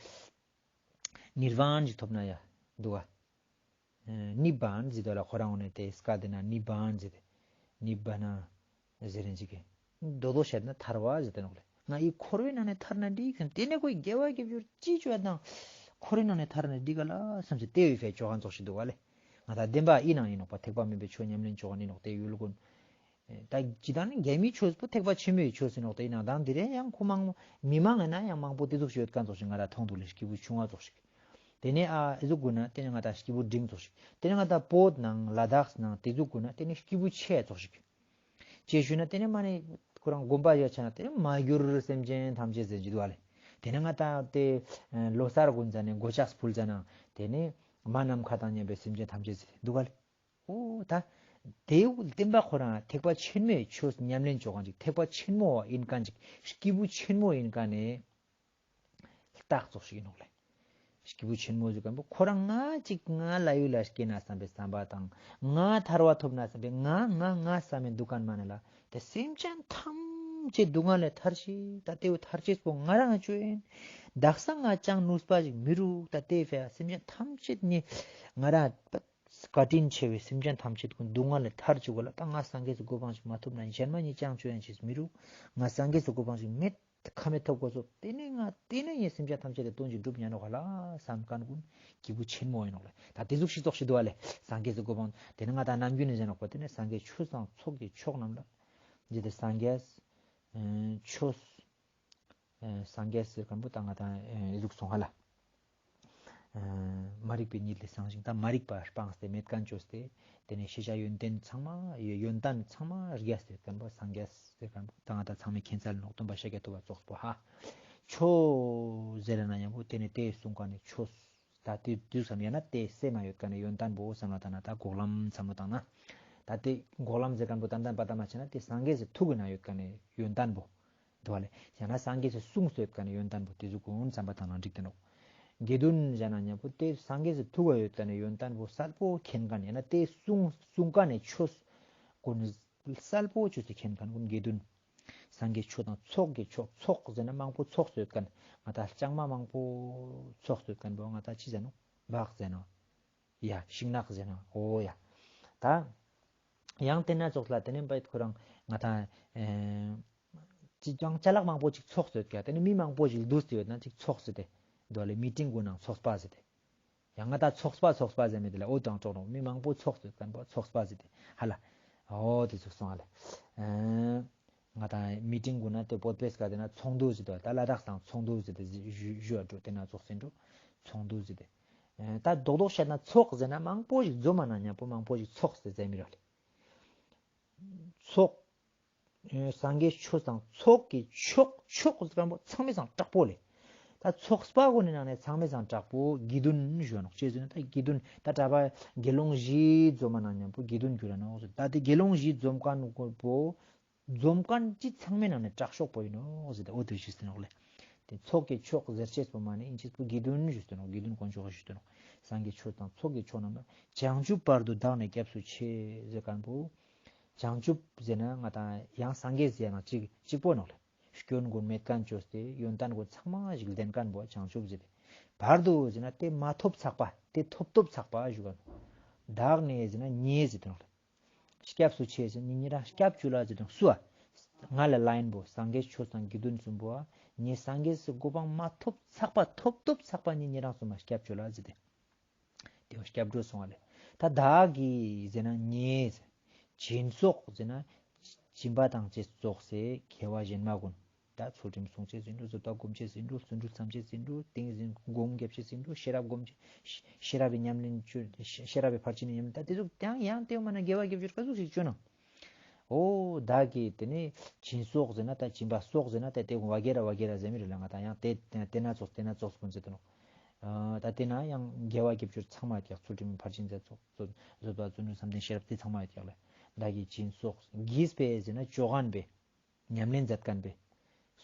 ནིར་ཝཱན་ཞིག་ཐོབ་ན་ཡ་འདུག་བ། ནི་བཱན་ཟེར་དོ་ལ་ཁོ་རང་ངོ་ནས་དེ་སྐད་དེ་ན་ནི་བཱན་ཟེར་ཏེ། ནི་བ་ན་ཟེར་རན་ཅིག་གི་རྡོ་རྡོ་བཤད་ན་ཐར་བ་ཟེར་ཏེ་ནོག་ལེ། ང་ཡི་འཁོར་བའི་ནང་ནས་ཐར་ན་འགྲིག་ཟེར་དེ་ནས་ཁོས་དགེ་བ་སྒྲུབ་རྒྱུར་ཅི་བྱོས་དང་། འཁོར་བའི་ནང་ནས་ཐར་ན་འགྲིག་ག་ལ་བསམ་ཚེ་དེ་བའི་ཕའི་ཆོ་ག་ཙོགས་ཤིག་འདུག་ག་ལེ། ང་ད་བདེན་པ་ཨི་ནང་ཡིན་ནོག་པ་ཐེག་པ་དམན་པའི་ཆོས་ཉམས་ལེན་ཆོ་ག་ནི་ནོག་དེ་ཡུལ་ཀུན། ད་ཇི་ལྟར་ནི་རྒྱལ་མིའི་ཆོས་པོ་ཐེག་པ་ཆེན་མོའི་ཆོས་ཟེར་ནོག་དེ་ཡིན་ནང་དང་དེ་རེ་ཡང་ཁོ་མང་མི་མང་ང་ན་ཡང་མང་པོ་དེ་ཟུག་ཡོད་མཁན་ཙོགས་ཤིག་ང་ར་མཐོང་འདུག་ལེ། སྐྱེས་བུ་ཆུང་བ་ཙོགས་ཤིག་དེ་ནས་ཨ་ཨི་ཟུག་དགོས་ན་དེ་ནས་ང་ད་སྐྱེས་བུ་འབྲིང་ཙོགས་ཤིག་དེ་ནས་ང་ད་བོད་ནང་ལ་དྭགས་ནང་དེ་ཟུག་དགོས་ན་དེ་ནས་སྐྱེས་བུ་ཆེ་ཙོགས་ཤིག་ཅེས་ཞུས་ན་དེ་ནས་མ་ནས་ཁོ་རང་དགོན་པ་ཡོད་ཆ་ན་དེ་ནས་མ་གྱུར་སེམས་ཅན་ཐམས་ཅད་ཟེར་གྱི་འདུག་ཨ་ལེ། དེ་ནས་ང་ད་དེ་ལོ་གསར་དགོན་ཟ་ནས་སྒོ་ལྕགས་ཕུལ་ཟ་ན་དེ་ནས་མ་ནམ་མཁའ་དང་མཉམ་པའི་སེམས་ཅན་ཐམས་ཅད་ཟེར་འདུག་ཨ་ལེ། ཨོ་ད། དེའུ་བསྟན་པ་ཁོ་རང་ཐེག་པ་ཆེན་མོའི་ཆོས་ཉམས་ལེན་ཆོ་ག་ཅིག་ཐེག་པ་ཆེན་མོ་བ་ཡིན་མཁན་ཅིག་སྐྱེས་བུ་ཆེན་མོ་ཡིན་མཁན་ནི་རྟགས་ཙོགས་ཤིག་ཡིན་ནོག་ལེ། སྐྱེས་བུ་ཆེན་མོ་ཟེར་མཁན་པོ་ཁོ་རང་ང་ཅིག་ང་ལ་ཡུལ་ལ་སྐྱེས་ན་བསམ་པའི་བསམ་པ་དང་ང་ཐར་བ་ཐོབ་ན་བསམ་པའི་ང་ང་ང་བསམ་མི་འདུག་མཁན་མ་ནི་ལ་དེ་སེམས་ཅན་ཐམས་ཅད་སྡུག་བསྔལ་ལས་ཐར་ཤིག་ད་དེའུ་ཐར་ཅེས་པོ་ང་རང་ཆོས་ཡིན། དག་ས་ང་ཅང་ནུས་པ་ཞིག་མི་རུག་ད་དེ་ཕའི་སེམས་ཅན་ཐམས་ཅད་ནི་ང་རང་བཀའ་དྲིན་ཆེ་བའི་སེམས་ཅན་ཐམས་ཅད་ཀྱི་སྡུག་བསྔལ་ལས་ཐར་བཅུག་གོ་ལ་ད་ང་སངས་རྒྱས་སུ་གོ་འཕང་ཞིག་མ་ཐོབ་ན་གཞན་མ་ཉིད་ཅང་ཆོས་ཡང་བྱེད་སུ་མི་རུག་ང་སངས་རྒྱས་སུ་གོ་འཕང་ཞིག་མེད་ཁ་མེད་ཐོབ་དགོས་སོ། དེ་ནས་ང་དེ་ནས་ངས་སེམས་ཅན་ཐམས་ཅད་ལས་དོན་ཅིག་འགྲུབ་ཉན་ནོ་ག་ལ་བསམ་མཁན་ཀུན་སྐྱེས་བུ་ཆེན་མོ་ཡིན་ནོ་ལེ། ད་དེ་ཟུག་ཤིག་ཙོགས་ཤིག་འདུག་བ་ལེ། སངས་རྒྱས་སུ་གོ་འཕང་དེ་ནས་ང་ད་ནམ་རྒྱུན་ནས་བཞག་ནོ་གོ་དེ་ནས་སངས་རྒྱས་ཆོས་དང་ཚོགས་ཀྱི་མཆོག་རྣམས་ལ་འདི་དེ་སངས་རྒྱས་ཆོས། སངས་རྒྱས་ཟེར་མཁན་པོ་ད་ང་དང་ཨེ་ཟུག་སོང་ཧ་ལ། མ་རིག་པའི་གཉིད་ལས་སངས་ཤིང་ད་མ་རིག་པ་སྤངས་ཏེ་མེད་མཁན་བཅོས་ཏེ་དེ་ནས་ཤེས་བྱ་ཡོན་ཏན་ཚང་མ་ཡོན་ཏན་ཚང་མ་རྒྱས་ཏེ་ཡོད་མཁན་པོ་སངས་རྒྱས་ཟེར་མཁན་པོ་ད་ང་དང་ཚང་མས་མཁྱེན་གསལ་ནོག་སྟོན་པ་ཤཱཀྱ་ཐུབ་པ་ཙོགས་པོ་ཧ། ཆོས་ཟེར་ན་ཡང་པོ་དེ་ནས་དེ་གསུང་མཁན་ནི་ཆོས། ད་དེ་དུས་སམ་ཡང་ན་དེ་སེམས་ན་ཡོད་མཁན་ནི་ཡོན་ཏན་པོ་བསམ་བློ་བཏང་ན་ད་འགོག་ལམ་བསམ་བློ་བཏང་ན། ད་དེ་འགོག་ལམ་ཟེར་མཁན་པོ་ཏན་ཏན་པ་ཏ་མ་བྱས་ན་དེ་སངས་རྒྱས་སི་ཐུགས་ཀྱི་ནང་ཡོད་མཁན་ནི་ཡོན་ཏན་པོ། འདུག་བ་ལེ། ཡང་ན་སངས་རྒྱས་སི་གསུངས་སུ་ཡོད་མཁན་ནི་ཡོན་ཏན་པོ་དེ་ཚོ་ཀུན་བསམ་པ་བཏང་ན་འགྲིག་དེ་ནོག་དགེ་འདུན་ཟེར་ན་མཉམ་པོ་དེ་སངས་རྒྱས་སི་ཐུགས་ཀ་ཡོད་མཁན་ནི་ཡོན་ཏན་པོ་གསལ་པོ་མཁྱེན་མཁན་ཡང་ན་དེ་གསུང་གསུང་མཁན་ནི་ཆོས་ཀུན་གསལ་པོ་ཆོས་སི་མཁྱེན་མཁན་ཀུན་དགེ་འདུན། སངས་རྒྱས་ཆོས་དང་ཚོགས་ཀྱི་མཆོག་ཚོགས་ཟེར་ན་མང་པོ་ཚོགས་སུ་ཡོད་མཁན་ང་ད་ལྕང་མ་མང་པོ་ཚོགས་སུ་ཡོད་མཁན་པོ་ང་ད་ཅི་ཟེར་ནོག་བག་ཟེར་ནོག་ཡ་ཤིང་ནགས་ཟེར་ན་འོ་ཡ། ད་ཡང་དེ་ན་ཙོགས་ལ་དེ་ནས་པ་ཁོ་རང་ང་དང་ཅི་ཅང་ཅ་ལག་མང་པོ་ཅིག་ཚོགས་ཟེར་ཀྱ་དེ་ནས་མི་མང་པོ་ཞིག་འདུས་ཏེ་ཡོད་ན་ཅིག་ཚོགས་ཟེར་ཏེ་འདུག་ལེ། མི་ཊིང་གོ་ནང་ཚོགས་པ་ཟེར་ཏེ། ཡང་ང་ད་ཚོགས་པ་ཚོགས་པ་ཟེར་མེད་དེ་ལ་འོ་དང་ཀྲོག་རོང་མི་མང་པོ་ཚོགས་ཟེར་མཁན་པོ་ཚོགས་པ་ཟེར་ཏེ་ཧ་ལ། འོ་དེ་ཚོགས་སོང་ཨ་ལེ། ང་དང་མི་ཊིང་གོ་ན་དེ་བོད་པས་ག་དེ་ན་ཚོགས་འདུ་ཟེར་ཏེ་ད་ལ་དྭགས་དང་ཚོགས་འདུ་ཟེར་ཏེ་ཞུ་ཞུ་འགྲོ་དེ་ན་ཚོགས་ཟེར་འགྲོ་ཚོགས་འདུ་ཟེར་ཏེ། ད་རྡོག་རྡོག་བཤད་ན་ཚོགས་ཟེར་ན་མང་པོ་ཞིག་འཛོམས་མ་ན་མཉམ་པོ་མང་པོ་ཞིག་ཚོགས་ཟེར་ཟེར་མི་ར་ལེ། ཚོགས། སངས་རྒྱས་ཆོས་དང་ཚོགས་ཀྱི་མཆོག་མཆོག་ཟེར་མཁན་པོ་ཚང་མའི་སང་དྲག་པོ་ལེ། ད་ཚོགས་པ་གོ་ནི་ནང་ནས་ཚང་མའི་སང་དྲག་པོ་དགེ་འདུན་ཞུ་ནོག་ཅེས་ཟེར་ན་ད་དགེ་འདུན་ད་གྲྭ་པ་དགེ་སློང་བཞི་འཛོམས་མ་ན་མཉམ་པོ་དགེ་འདུན་གྱུར་ར་ནོག་ཟེར། ད་དེ་དགེ་སློང་བཞི་འཛོམས་མཁན་པོ་འཛོམས་མཁན་ཅི་ཚང་མའི་ནང་ནས་དྲག་ཤོས་པོ་ཡིན་ནོག་ཟེར་ཏེ་འོ་དེ་ཞུས་ཟེར་ནོག་ལེ། དེ་ཚོགས་ཀྱི་མཆོག་ཟེར་ཅེས་པོ་མ་ནི་ཨིན་ཅེས་པོ་དགེ་འདུན་ཞུས་ཟེར་ནོག་དགེ་འདུན་དཀོན་མཆོག་ཞུས་ཟེར་ནོག་སངས་རྒྱས་ཆོས་དང་ཚོགས་ཀྱི་མཆོག་རྣམས་ལ། བྱང་ཆུབ་བར་དུ་བདག་ནི་སྐྱབས་སུ་མཆི་ཟེར་མཁན་པོ། བྱང་ཆུབ་ཟེར་ན་ང་དང་ཡང་སངས་རྒྱས་ཟེར་ན་གཅིག་གཅིག་པོ་ནོག་ལེ། སྐྱོན་ཀུན་མེད་མཁན་བཅོས་ཏེ་ཡོན་ཏན་ཀུན་ཚང་མ་ཞིག་ལྡན་མཁན་པོ་བྱང་ཆུབ་ཟེར་ཏེ། བར་དུ་ཟེར་ན་དེ་མ་ཐོབ་ཚགས་པ་དེ་ཐོབ་ཐོབ་ཚགས་པ་ཞུ་ག་ནོག་བདག་ནི་ཟེར་ན་ངེས་ཟེར་ཏེ་ནོག་ལེ། སྐྱབས་སུ་མཆི་ཟེར་ནི་ཉེ་རང་སྐྱབས་བཅོལ་ལ་ཟེར་ཏེ་སུ་ཨ། ང་ལ་ལ་ཡིན་པོ་སངས་རྒྱས་ཆོས་དང་དགེ་འདུན་གསུམ་པོ་ཨ། ངས་སངས་རྒྱས་སུ་གོ་འཕང་མ་ཐོབ་ཚགས་པ་ཐོབ་ཐོབ་ཚགས་པ་ནི་ཉེ་རང་གསུམ་མ་སྐྱབས་བཅོལ་ལ་ཟེར་ཏེ། དེ་བ་སྐྱབས་འགྲོ་སོང་བ་ལེ། ད་བདག་གིས་ཟེར་ན་ངས། སྦྱིན་སོགས་ཟེར་ན། སྦྱིན་པ་དང་བཅས་སོགས་སེ་དགེ་བ་གཞན་མ་ཀུན། ད་ཚུལ་ཁྲིམས་སྲུང་བྱེད་ཟིན་འགྲོ་བཟོད་པ་སྒོམ་བྱེད་ཟིན་འགྲོ་བརྩོན་འགྲུས་བསམ་བྱེད་ཟིན་འགྲོ་ཏིང་འཛིན་སྒོམ་རྒྱབ་བྱེད་ཟིན་འགྲོ་ཤེས་རབ་སྒོམ་བྱེད། ཤེས་རབ་པའི་ཉམས་ལེན་བཅོ་ཤེས་རབ་པའི་ཕར་ཕྱིན་ཉམས་ལེན་ད་དེ་ཚོ་ཀྱང་ཡང་དེ་མ་ན་དགེ་བ་དགེ་སྦྱོར་ག་ཚོད་ཞིག་བཅོ་ན། ཨོ་བདག་གིས་དེ་ནས་སྦྱིན་སོགས་ཟེར་ན་ད་སྦྱིན་པ་སོགས་ཟེར་ན་ད་དེ་ཀུན་བ་གེ་ར་བ་གེ་ར་ཟེར་མི་རེད་ལ་ང་ད་ཡང་དེ་དེ་ན་ཚོགས་དེ་ན་ཚོགས་ཀུན་ཟེར་དུ་ནོ། ད་དེ་ན་ཡང་དགེ་བ་དགེ་སྦྱོར་ཚང་མ་ཀྱག་ཚུལ་ཁྲིམས་ཕར་ཕྱིན་མཛད་ཚོགས་བཟོད་པ་བརྩོན་འགྲུས་བསམ་གཏན་ཤེས་རབ་དེ་ཚང་མ་ཀྱག་ལ། བདག་གིས་སྦྱིན་སོགས་གིས་པས་ཟེར་ན་བཅོ་མཁན་པས། ཉམས་ལེན་མཛད་མཁན་པས།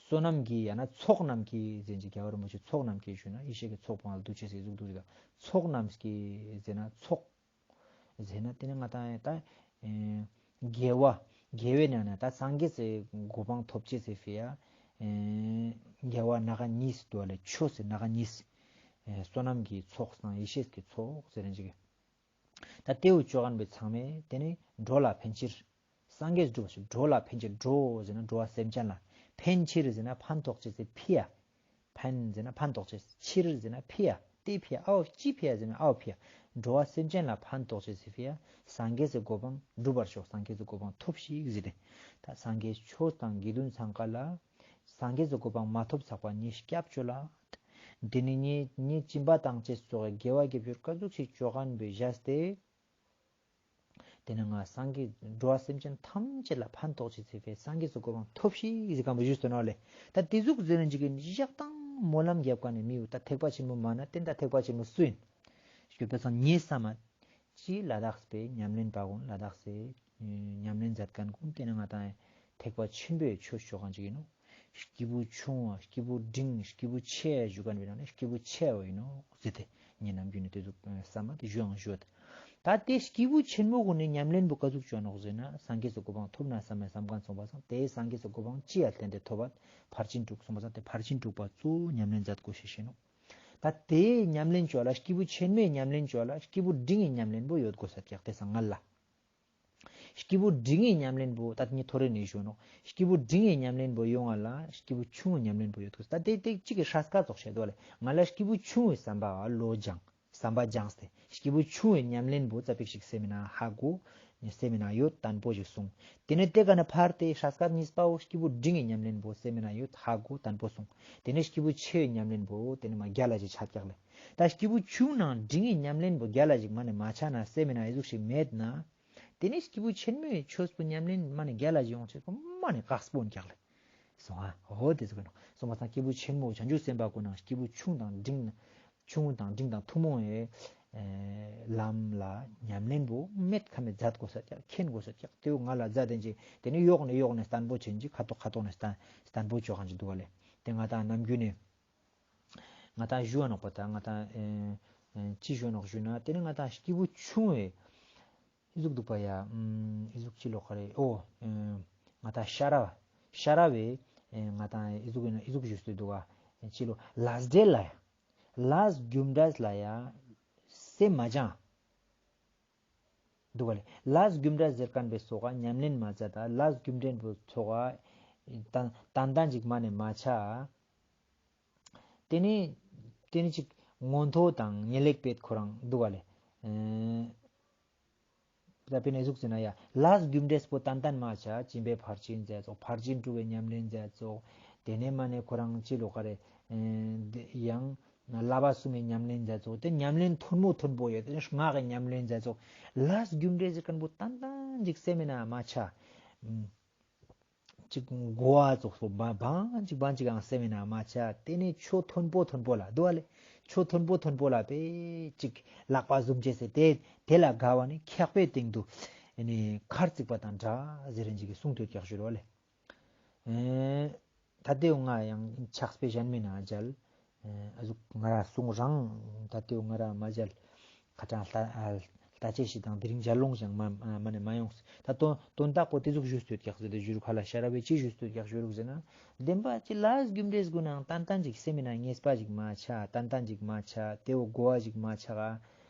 བསོད་ནམས་ཀྱིས་ཡང་ན་ཚོགས་རྣམས་ཀྱིས་ཟེར་གྱི་རྒྱལ་བ་རིན་པོ་ཆེ་ཚོགས་རྣམས་ཀྱིས་ཞུས་ན་ཡེ་ཤེས་ཀྱི་ཚོགས་སྤང་ལ་འདུ་བྱེད་ཟེར་གཟུགས་འདུ་བྱེད་དང་ཚོགས་རྣམས་ཀྱིས་ཟེར་ན་ཚོགས། ཟེར་ན་དེ་ནི་ང་དང་ད། དགེ་བ། དགེ་བའི་ནང་ནས་ད་སངས་རྒྱས་སི་གོ་འཕང་ཐོབ་ཅེས་སི་ཕི་ཡ། དགེ་བ་སྣ་ཁ་གཉིས་འདུག་ལེ་ཆོས་སི་སྣ་ཁ་གཉིས། བསོད་ནམས་ཀྱི་ཚོགས་དང་ཡེ་ཤེས་ཀྱི་ཚོགས་ཟེར་ནས་ཅིག་ད་དེའུ་ཅོ་གན་པའི་ཚང་མས་དེ་ནི་འགྲོ་ལ་ཕན་ཕྱིར། སངས་རྒྱས་སྒྲུབ་པ་ཞིག་འགྲོ་ལ་ཕན་ཕྱིར་འགྲོ་ཟེར་ན་འགྲོ་བ་སེམས་ཅན་ལ། ཕན་ཕྱིར་ཟེར་ན་ཕན་ཐོགས་ཅེས་སི་ཕི་ཡ། ཕན་ཟེར་ན་ཕན་ཐོགས་ཅེས་ཕྱིར་ཟེར་ན་ཕི་ཡ། དེ་ཕི་ཡ་ཨའོ་ཅི་ཕི་ཡ་ཟེར་ན་ཨའོ་ཕི་ཡ། འགྲོ་བ་སེམས་ཅན་ལ་ཕན་ཐོགས་ཅེས་སི་ཕི་ཡ། སངས་རྒྱས་སི་གོ་འཕང་འགྲུབ་པར་ཤོག་སངས་རྒྱས་སི་གོ་འཕང་ཐོབ་ཤིག་ཟེར་ཏེ། ད་སངས་རྒྱས་ཆོས་དང་དགེ་འདུན་ཚང་ཀ་ལ། སངས་རྒྱས་སི་གོ་འཕང་མ་ཐོབ་ཚགས་པ་ཉེ་སྐྱབས་བཅོལ་ལ། འདི་ནི་ཉེ་ཉེ་སྦྱིན་པ་དང་བཅས་སོགས་དགེ་བ་དགེ་སྦྱོར་ག་ཟུག་ཞིག་བཅོ་གན་པའི་བཞག་སྟེ། དེ་ནས་ང་སངས་རྒྱས་འགྲོ་བ་སེམས་ཅན་ཐམས་ཅད་ལ་ཕན་ཐོགས་ཅེས་སི་ཕི་ཡ་སངས་རྒྱས་སི་གོ་འཕང་ཐོབ་ཤིག་ཟེར་གམ་པོ་ཞུས་ཟེར་ནོ་ལེ། ད་དེ་ཟུག་ཟེར་ནས་ཅིག་གི་བཞག་དང་སྨོན་ལམ་རྒྱབ་ཀ་ནས་མི་འུ་ད་ཐེག་པ་ཆེན་པོ་མ་ན་དེ་ད་ཐེག་པ་ཆེན་པོ་སུ་ཡིན། ཞུ་བས་སང་ཉེ་ས་མ། ཅི་ལ་དྭགས་པའི་ཉམས་ལེན་པ་ཀུན་ལ་དྭགས་སེ། ཉམས་ལེན་མཛད་མཁན་ཀུན་དེ་ནི་ང་དང་ཐེག་པ་ཆེན་པོའི་ཆོས་ཞུ་མཁན་ཅིག་ཡིན་ནོ། སྐྱེས་བུ་ཆུང་བ་སྐྱེས་བུ་འབྲིང་སྐྱེས་བུ་ཆེ་ཞུ་མཁན་བས་ན་ནི་སྐྱེས་བུ་ཆེ་བ་ཡིན་ནོ་ཟེར་ཏེ་ངས་ནམ་རྒྱུན་ནས་དེ་ཚོ་བསམ་པ་དེ་ཞུ་ཡང་ཞུ། ད་དེ་སྐྱེས་བུ་ཆེན་མོ་ཀུན་ནི་ཉམས་ལེན་པོ་ག་ཟུག་བྱོས་ནོག་ཟེར་ན་སངས་རྒྱས་སུ་གོ་འཕང་ཐོབ་ན་བསམ་མེད་བསམ་མཁན་སོང་པ་སང་དེ་སངས་རྒྱས་སུ་གོ་འཕང་ཅི་ཡ་ལྡན་ཏེ་ཐོབ་པ་ཕར་ཕྱིན་དྲུག་སོང་པ་སང་དེ་ཕར་ཕྱིན་དྲུག་པ་གཙོ་བོ་ཉམས་ལེན་མཛད་དགོས་ཤེས་ཤེས་ནོ། ད་དེའི་ཉམས་ལེན་བཅོ་ལ་སྐྱེས་བུ་ཆེན་མོའི་ཉམས་ལེན་བཅོ་ལ་སྐྱེས་བུ་འབྲིང་གི་ཉམས་ལེན་པོ་ཡོད་དགོས་ས་ཀྱག་དེ་སང་ང་ལ། སྐྱེས་བུ་འབྲིང་གི་ཉམས་ལེན་པོ་ད་ངས་ཐོ་རེ་ནས་ཞུ་ནོ། སྐྱེས་བུ་འབྲིང་གི་ཉམས་ལེན་པོ་ཡོང་བ་ལ་སྐྱེས་བུ་ཆུང་གི་ཉམས་ལེན་པོ་ཡོད་དགོས་ས་ད་དེ་དེ་གཅིག་གི་ཧྲ་སྐ་ཙོག་བཤད་དོ་ལེ་ང་ལ་སྐྱེས་བུ་ཆུང་བའི་བསམ་པ་བློ་སྦྱངས་བསམ་པ་སྦྱངས་ཏེ་སྐྱེས་བུ་ཆུང་བའི་ཉམས་ལེན་པོ་ཙ་པིག་ཞིག་སེ་མི་ན་ཧ་གོ། སེ་མི་ན་ཡོད་དན་པོ་ཞིག་གསུངས། དེ་ནས་དེ་ག་ནས་ཕར་དེ་ཧྲ་སྐ་གཉིས་པའོ་སྐྱེས་བུ་འབྲིང་གི་ཉམས་ལེན་པོ་སེ་མི་ན་ཡོད་ཧ་གོ་དན་པོ་གསུངས། དེ་ནས་སྐྱེས་བུ་ཆེ་བའི་ཉམས་ལེན་པོ་དེ་ནས་མ་རྒྱ་ལ་ཞིག་ཆ་ཀྱག་ལེ། ད་སྐྱེས་བུ་ཆུང་ནང་འབྲིང་གི་ཉམས་ལེན་པོ་རྒྱ་ལ་ཞིག་མ་ནས་མ་ཆ་ན་སེ་མི་ན་ཨི་ཟུག་ཞིག་མེད་ན། དེ་ནས་སྐྱེས་བུ་ཆེན་མོའི་ཆོས་པོ་ཉམས་ལེན་མ་ནས་རྒྱ་ལ་ཞིག་ཡོང་ཆེད་པོ་མ་ནས་དཀག་སྤོ་ཀྱག་ལེ། སོང་ཨ། འོ་དེ་ཟེར་གི་ནོ། སོང་པ་སང་སྐྱེས་བུ་ཆེན་མོ་བྱང་ཆུབ་སེམས་དཔའ་ཀུན་ནང་སྐྱེས་བུ་ཆུང་དང་འབྲིང་། ཆུང་དང་འབྲིང་དང་ཐུན་མོང་བའི་ལམ་ལ་ཉམས་ལེན་པོ་མེད་ཁ་མེད་མཛད་དགོས་ས་ཀྱག་མཁྱེན་དགོས་ས་ཀྱག་དེའུ་ང་ལ་མཛད་དེན་ཅིག་དེ་ནི་གཡོག་ནས་གཡོག་ནས་བརྟན་པོ་ཆེན་ཅིག་ཁ་ཐོག་ཁ་ཐོག་ནས་བརྟན་པོ་ཅོ་གང་ཅིག་འདུག་བ་ལེ། དེ་ང་དང་ནམ་རྒྱུན་ནས་ང་དང་ཞུ་བ་ནོག་པ་ད་ང་དང་ཅི་ཞུ་ནོག་ཞུ་ན་དེ་ནི་ང་དང་སྐྱེས་བུ་ཆུང་བའི། ཨི་ཟུག་འདུག་པ་ཡ། ཨི་ཟུག་ཅི་ལོག་ག་རེ་ཨོ། ང་ད་ཤ་ར་བ། ཤ་ར་བའི་ང་ད་ཨི་ཟུག་ཨི་ཟུག་ཞུ་སྟེ་འདུག་ག་ཅི་ལོ་ལཱསི་ཌེ་ལ་ཡ། ལཱསི་རྒྱུ་འབྲས་ལ་ཡ། སེམས་མ་སྦྱངས། འདུག་ག་ལེ། ལས་རྒྱུ་འབྲས་ཟེར་མཁན་པའི་སོགས་ཉམས་ལེན་མ་བྱས་ད་ལས་རྒྱུ་འབྲས་པོ་ཚོགས་ཏན་ཏན་ཅིག་མ་ནས་མ་ཆགས། དེ་ནས་དེ་ནས་ཅིག་མངོན་མཐོ་དང་ངེས་ལེགས་པའི་ཁོ་རང་འདུག་ག་ལེ། ད་དཔེར་ན་གཟུགས་ཟེར་ན་ཡ་ལས་རྒྱུ་འབྲས་པོ་ཏན་ཏན་མ་ཆགས་སྦྱིན་པའི་ཕར་ཕྱིན་མཛད་ཚོགས་ཕར་ཕྱིན་དྲུག་གི་ཉམས་ལེན་མཛད་ཚོགས། དེ་ནས་མ་ནས་ཁོ་རང་ཅི་ལོ་ག་རེ་ཡང་བསླབ་པ་གསུམ་གྱི་ཉམས་ལེན་མཛད་ཚོགས་དེ་ཉམས་ལེན་མཐོན་མོ་མཐོན་པོ་ཡོད་དེ་སྔགས་ཀྱི་ཉམས་ལེན་མཛད་ཚོགས་ལས་རྒྱུ་འབྲས་ཟེར་མཁན་པོ་ཏན་ཏན་ཅིག་སེམས་ནང་མ་ཆགས། ཅིག་གོ་བ་ཙོགས་སོ་བ་བང་ཅིག་བང་ཅིག་ཨང་སེམས་ནང་མ་ཆགས་དེ་ནས་ཆོས་མཐོན་པོ་མཐོན་པོ་ལ་འདུག་བ་ལེ། ཆོས་མཐོན་པོ་མཐོན་པོ་ལ་པེ་ཅིག་ལག་པ་བཟུམ་བྱས་སེ་དེ་དེ་ལ་དགའ་བ་ནི་ཁེགས་པའི་སྟེང་དུ་ཨ་ནི་མཁར་བརྩིགས་པ་དང་འདྲ་ཟེར་རིན་ཅིག་གི་གསུང་དུ་ཀྱག་ཞུ་རོ་ལེ། ཨེ། ད་ལྟའི་ང་ཡང་ཕྱག་དཔེ་གཞན་མིན་ན་མཇལ། ཨ་ཟུག་ང་ར་གསུང་རང་ད་ལྟའི་ང་ར་མ་མཇལ། ཁ་གྲངས་ལྟ་ལྟ་ཅེས་ཤིག་དང་དེ་རིང་མཇལ་ལོང་ཞིག་མ་མ་ནས་མ་ཡོང་། ད་དོན་དོན་དག་པོ་དེ་ཟུག་ཞུས་སྟོད་ཀྱག་ཟེར་ཏེ་བཞུར་ཁ་ལ་ཤ་ར་བའི་ཅི་ཞུས་སྟོད་ཀྱག་ཞུ་རུག་ཟེར་ན། བདེན་པ་ཅི་ལས་རྒྱུ་འབྲས་ཀུན་ནང་ཏན་ཏན་ཅིག་སེམས་ནང་ངེས་པ་ཞིག་མ་ཆགས་ཏན་ཏན་ཅིག་མ་ཆགས་དེ་བོ་གོ་བ་ཞིག་མ་ཆགས་ཨ།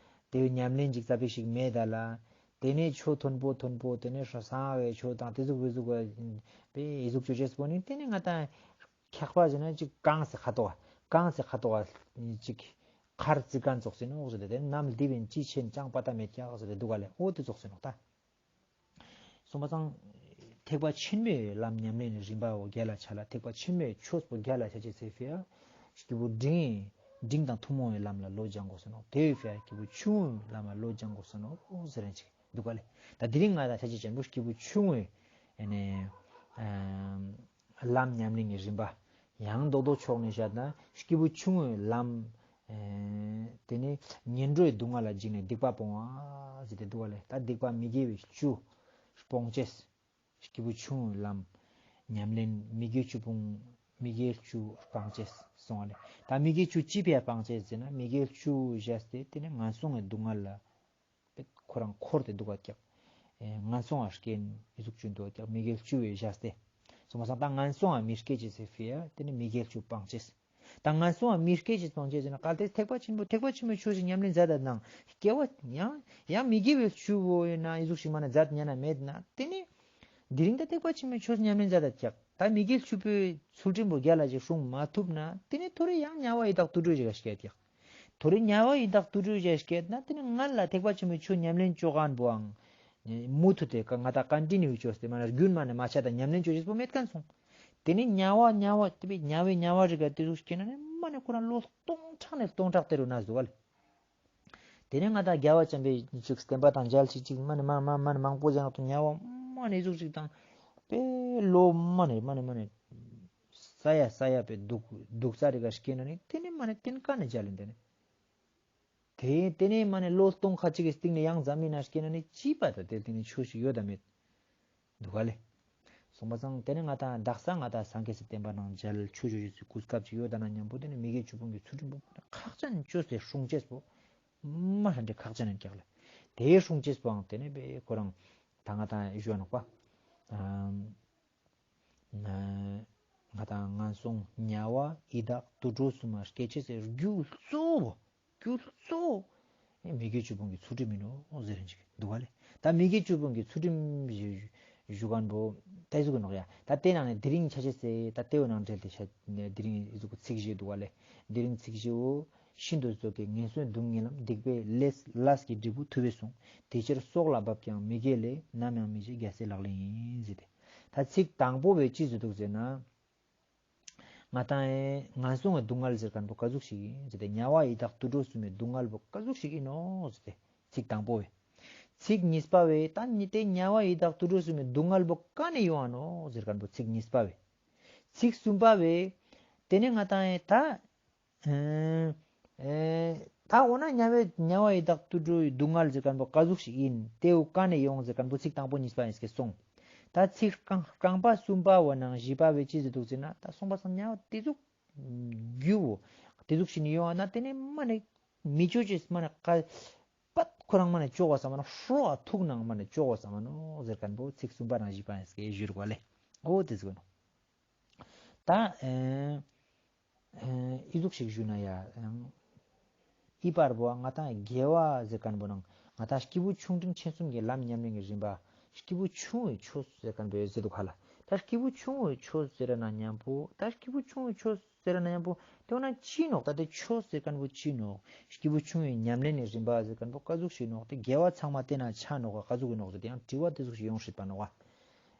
དེ་བོ་ཉམས་ལེན་ཅིག་རྩ་བའི་ཞིག་མེད་ད་ལ། དེ་ནས་ཆོས་མཐོན་པོ་མཐོན་པོ་དེ་ནས་ཧྲ་སང་བའི་ཆོས་དང་དེ་ཟུག་བེ་ཟུག་བེ་ཨེ་ཟུག་ཆོས་ཅེས་པོ་ནི་དེ་ནས་ང་དང་ཁེགས་པ་ཟེར་ན་ཅིག་གང་སེ་ཁ་དོག་གང་སེ་ཁ་དོག་ཅིག་མཁར་རྩིག་མཁན་ཙོགས་སེ་ནོག་ཟེར་ཏེ་དེ་ནམ་འདི་བན་ཅི་ཆེན་ཅང་པ་ཏ་མེད་ཀྱག་ཟེར་ཏེ་འདུག་ག་ལེ། ཨོ་དེ་ཙོགས་སེ་ནོག་ད། སོང་པ་སང་ཐེག་པ་ཆེན་མོའི་ལམ་ཉམས་ལེན་རིམ་པའོ་རྒྱལ་ལ་ཆ་ལ་ཐེག་པ་ཆེན་མོའི་ཆོས་པོ་རྒྱལ་ལ་ཆ་ཅེས་ཟེར་ཕི་ཡ། སྐྱེས་བུ་འབྲིང་འབྲིང་དང་ཐུན་མོང་བའི་ལམ་ལ་བློ་སྦྱང་དགོས་སོ་ནོག་དེ་བས་ཕི་ཡ་སྐྱེས་བུ་ཆུང་ངུའི་ལམ་ལ་བློ་སྦྱང་དགོས་སོ་ནོག་ཟེར་རན་ཅིག་འདུག་ག་ལེ། ད་དེ་རིང་ང་དང་ཆ་ཅེས་ཅན་པོ་སྐྱེས་བུ་ཆུང་ངུའི་ཨ་ནི་ཨ་ལམ་ཉམས་ལེན་གྱི་རིམ་པ། ཡང་རྡོག་རྡོག་ཕྱོགས་ནས་བཤད་ན་སྐྱེས་བུ་ཆུང་ངུའི་ལམ། ཨེ་དེ་ནི་ངན་འགྲོའི་སྡུག་བསྔལ་ལ་འཇིགས་ནས་སྡིག་པ་སྤོང་བ་ཟེར་ཏེ་འདུག་བ་ལས་ད་སྡིག་པ་མི་དགེ་བའི་བཅུ་སྤོང་ཅེས། སྐྱེས་བུ་ཆུང་ངུའི་ལམ་ཉམས་ལེན་མི་དགེ་བཅུ་སྤོང་མི་དགེ་བཅུ་སྤང་ཅེས་གསུངས་བ་ལས་ད་མི་དགེ་བཅུ་ཅི་ཕིའ་སྤང་ཅེས་ཟེར་ན་མི་དགེ་བཅུ་བཞག་སྟེ་དེ་ནི་ངན་སོང་གི་སྡུག་བསྔལ་ལ། ཁོ་རང་འཁོར་ཏེ་འདུག་ག་ཀྱག་ངན་སོང་བ་སྐྱེན་ཨི་ཟུག་བཅུ་འདུག་ག་ཀྱག་མི་དགེ་བཅུ་བའི་བཞག་སྟེ། སོང་མ་སང་ད་ངན་སོང་བ་མི་སྐྱེ་ཅེས་ཟེར་ཕི་ཡ་དེ་ནི་མི་དགེ་བཅུ་སྤང་ཅེས། ད་ངན་སོང་བ་མི་སྐྱེ་ཅེས་སྤང་ཅེས་ཟེར་ན་གལ་ཏེ་ཐེག་པ་ཆེན་པོ་ཐེག་པ་ཆེན་པོའི་ཆོས་ཤིག་ཉམས་ལེན་མཛད་ད་ནང་སྐྱེ་བ་ཡང་ཡང་མི་དགེ་བའི་བཅུ་བོ་ཡིན་ན་ཨི་ཟུག་ཤིག་མ་ན་མཛད་ཉན་ན་མེད་ན་དེ་ནི། དེ་རིང་ད་ཐེག་པ་ཆེན་པོའི་ཆོས་ཉམས་ལེན་མཛད་ད་ཀྱག་ད་མི་དགེ་བཅུ་པོའི་ཚུལ་ཁྲིམས་པོ་རྒྱལ་ལ་ཞིག་སྲུང་མ་ཐུབ་ན་དེ་ནི་ཐོ་རེ་ཡང་དམྱལ་བ་ཡི་དྭགས་དུད་འགྲོ་ཞིག་ག་སྐྱེ་ཀྱག་ཐོ་རེ་དམྱལ་བ་ཡི་དྭགས་དུད་འགྲོ་ཞིག་སྐྱེས་ན་དེ་ནི་སྔར་ལ་ཐེག་པ་ཆེན་པོའི་ཆོས་ཉམས་ལེན་བཅོ་མཁན་པོའང་མུ་མཐུད་དེ་ང་ད་ཀན་ཊི་ནིའུ་བཅོས་ཏེ་མ་ན་རྒྱུན་མ་ནས་མ་ཆད་ད་ཉམས་ལེན་བཅོ་ཅེས་པོ་མེད་མཁན་སོང་། དེ་ནི་དམྱལ་བ་དམྱལ་བ་དེ་བས་དམྱལ་བའི་དམྱལ་བ་རིག་ག་དེ་ཚོ་སྐྱེས་ན་ནི་མ་ནི་ཁོ་རང་ལོ་སྟོང་ཕྲག་ནས་སྟོང་ཕྲག་དེ་རུ་ན་ཟུག་ག་ལེ། དེ་ནས་ང་དང་རྒྱལ་བ་བྱམས་པའི་ཅིག་བསྟན་པ་དང་མཇལ་ཅིག་ཅིག་མ་ནི་མ་མ་མ་ནི་མང་པོ་ཅིག་ང་དང་དམྱལ་བ་མ་ནི་ཟུག་ཅིག་དང་དཔེ་ལོ་མ་ནི་མ་ནི་མ་ནི། ས་ཡ་ས་ཡ་པའི་སྡུག་སྡུག་རྩ་རི་ག་སྐྱེས་ན་ནི་དེ་ནི་མ་ནི་དེ་ནི་ཀ་ནས་མཇལ་ཡིན་དེ་ནི། དེ་དེ་ནི་མ་ནི་ལོ་སྟོང་ཁ་ཅིག་གི་སྟེང་ནས་ཡང་འཛམ་གླིང་ན་སྐྱེས་ན་ནི་ཅི་པ་ད་དེ་དེ་ནི་ཆོས་ཤིག་ཡོད་དམ་མེད། འདུག་ག་ལེ། སོང་པ་སང་དེ་ནི་ང་དང་དག་ས་ང་དང་སངས་རྒྱས་སི་བསྟན་པ་ནང་མཇལ་ཆོས་ཞུ་ཞུ་སི་གོ་སྐབས་ཅིག་ཡོད་ད་ན་མཉམ་པོ་དེ་ནི་མི་དགེ་བཅུ་སྤོང་གི་ཚུལ་ཁྲིམས་པོ་ཁག་ཅན་བཅོས་ཏེ་སྲུང་ཅེས་པོ། མ་ཧྲན་ཏེ་ཁག་ཅན་ཡིན་ཀྱག་ལེ། དེའི་སྲུང་ཅེས་པོའང་དེ་ནི་བས་ཁོ་རང་ད་ང་དང་ཞུ་ནོག་པ། ང་དང་ངན་སོང་དམྱལ་བ་ཡི་དྭགས་དུད་འགྲོ་གསུམ་མ་སྐྱེ་ཅེས་སི་རྒྱུ་གཙོ་བོ། རྒྱུ་གཙོ་བོ། མི་དགེ་བཅུ་སྤོང་གི་ཚུལ་ཁྲིམས་ཡིན་ནོ་ཟེར་རིན་ཅིག་འདུག་ག་ལེ། ད་མི་དགེ་བཅུ་སྤོང་གི་ཚུལ་ཁྲིམས་ཞུ་མཁན་པོ་ཏེ་ཟུག་གི་ནོག་ཡ། ད་དེ་ནང་ནས་དེ་རིང་ཆ་ཅེས་སི་ད་ལྟེ་བ་ནང་འབྲེལ་ཏེ་ཤ་དེ་རིང་ཟུག་ཚིག་བཞི་འདུག་ག་ལེ། དེ་རིང་ཚིག་བཞི་བོ། ཤིན་ཏུ་སོ་སྐྱེ་ངན་སོང་སྡུག་བསྔལ་ལམ། སྡིག་པའི་ལས་ལས་ཀྱི་འབྲས་བུ་ཐུབ་པས་གསུངས། དེ་ཕྱིར་སྲོག་ལ་བབ་ཀྱང་མི་དགེ་ལས། ནམ་ཡང་མི་བྱེད་རྒྱལ་སྲས་ལག་ལེན་ཡིན་ཟེར་ཏེ། ད་ཚིག་དང་པོ་བས་ཅི་ཟེར་འདུག་ཟེར་ན། ང་དང་ངན་སོང་གི་སྡུག་བསྔལ་ཟེར་མཁན་པོ་ག་ཟུག་ཞིག་ཡིན་ཟེར་ཏེ་དམྱལ་བ་ཡི་དྭགས་དུད་འགྲོ་གསུམ་མའི་སྡུག་བསྔལ་པོ་ག་ཟུག་ཞིག་ཡིན་ནོ་ཟེར་ཏེ་ཚིག་དང་པོ་བས། ཚིག་གཉིས་པ་བས་ད་ནི་དེ་དམྱལ་བ་ཡི་དྭགས་དུད་འགྲོ་གསུམ་མའི་སྡུག་བསྔལ་པོ་ག་ནས་ཡོང་བ་ནོ་ཟེར་མཁན་པོ་ཚིག་གཉིས་པ་བས། ཚིག་གསུམ་པ་བས། དེ་ནས་ང་དང་ད། ཨེ། ཨེ། ད་འོ་ན་དམྱལ་བའི་དམྱལ་བ་ཡི་དྭགས་དུད་འགྲོའི་སྡུག་བསྔལ་ཟེར་མཁན་པོ་ག་ཟུག་ཞིག་ཡིན། དེའུ་ག་ནས་ཡོང་ཟེར་མཁན་པོ་ཚིག་དང་པོ་གཉིས་པ་ཡིན་ཟེར་གི་སོང་། ད་ཚིག་རྐང་རྐང་པ་གསུམ་པ་བོ་ནང་བཞི་པ་བས་ཅི་ཟེར་འདུག་ཟེར་ན་ད་སོང་པ་སང་དམྱལ་བ་དེ་ཟུག་རྒྱུ་བོ། དེ་ཟུག་ཞིག་ནས་ཡོང་བ་ན་དེ་ནས་མ་ནས་མི་ཆོག་ཅེས་མ་ནས་ཀ་པད་ཁོ་རང་མ་ནས་ཆོག་པ་བསམ་ན་ཧྲོ་ཨ་ཐུག་ནང་མ་ནས་ཆོག་པ་བསམ་ནོ་ཟེར་མཁན་པོ་ཚིག་གསུམ་པ་ནང་བཞི་པ་ཡིན་ཟེར་གི་ཞུ་རུ་བ་ལེ། འོ་དེ་ཟུག་ནོ། ད་ཨེ། ཨི་ཟུག་ཞིག་ཞུ་ན་ཡ། ཨི་པར་བོ་ང་དང་དགེ་བ་ཟེར་མཁན་པོ་ནང་ ང་དང་སྐྱེས་བུ་ཆུང་འབྲིང་ཆེན་གསུམ་གྱི་ལམ་ཉམས་ལེན་གྱི་རིམ་པ། སྐྱེས་བུ་ཆུང་བའི་ཆོས་ཟེར་མཁན་པོ་ཟེར་འདུག་ག་ལ། ད་སྐྱེས་བུ་ཆུང་བའི་ཆོས་ཟེར་ན་མཉམ་པོ། ད་སྐྱེས་བུ་ཆུང་བའི་ཆོས་ཟེར་ན་མཉམ་པོ། དེ་འོ་ན་ཅི་ནོག་ད་དེ་ཆོས་ཟེར་མཁན་པོ་ཅི་ནོག་སྐྱེས་བུ་ཆུང་བའི་ཉམས་ལེན་གྱི་རིམ་པ་ཟེར་མཁན་པོ་ག་ཟུག་ཞིག་ནོག་དེ་དགེ་བ་ཚང་མ་དེ་ན་ཆ་ནོག་ག་ག་ཟུག་གི་ནོག་ཟེར་དེ་ཡང་དྲི་བ་དེ་ཟུག་ཞིག་ཡོང་སྲིད་པ་ནོག་ག་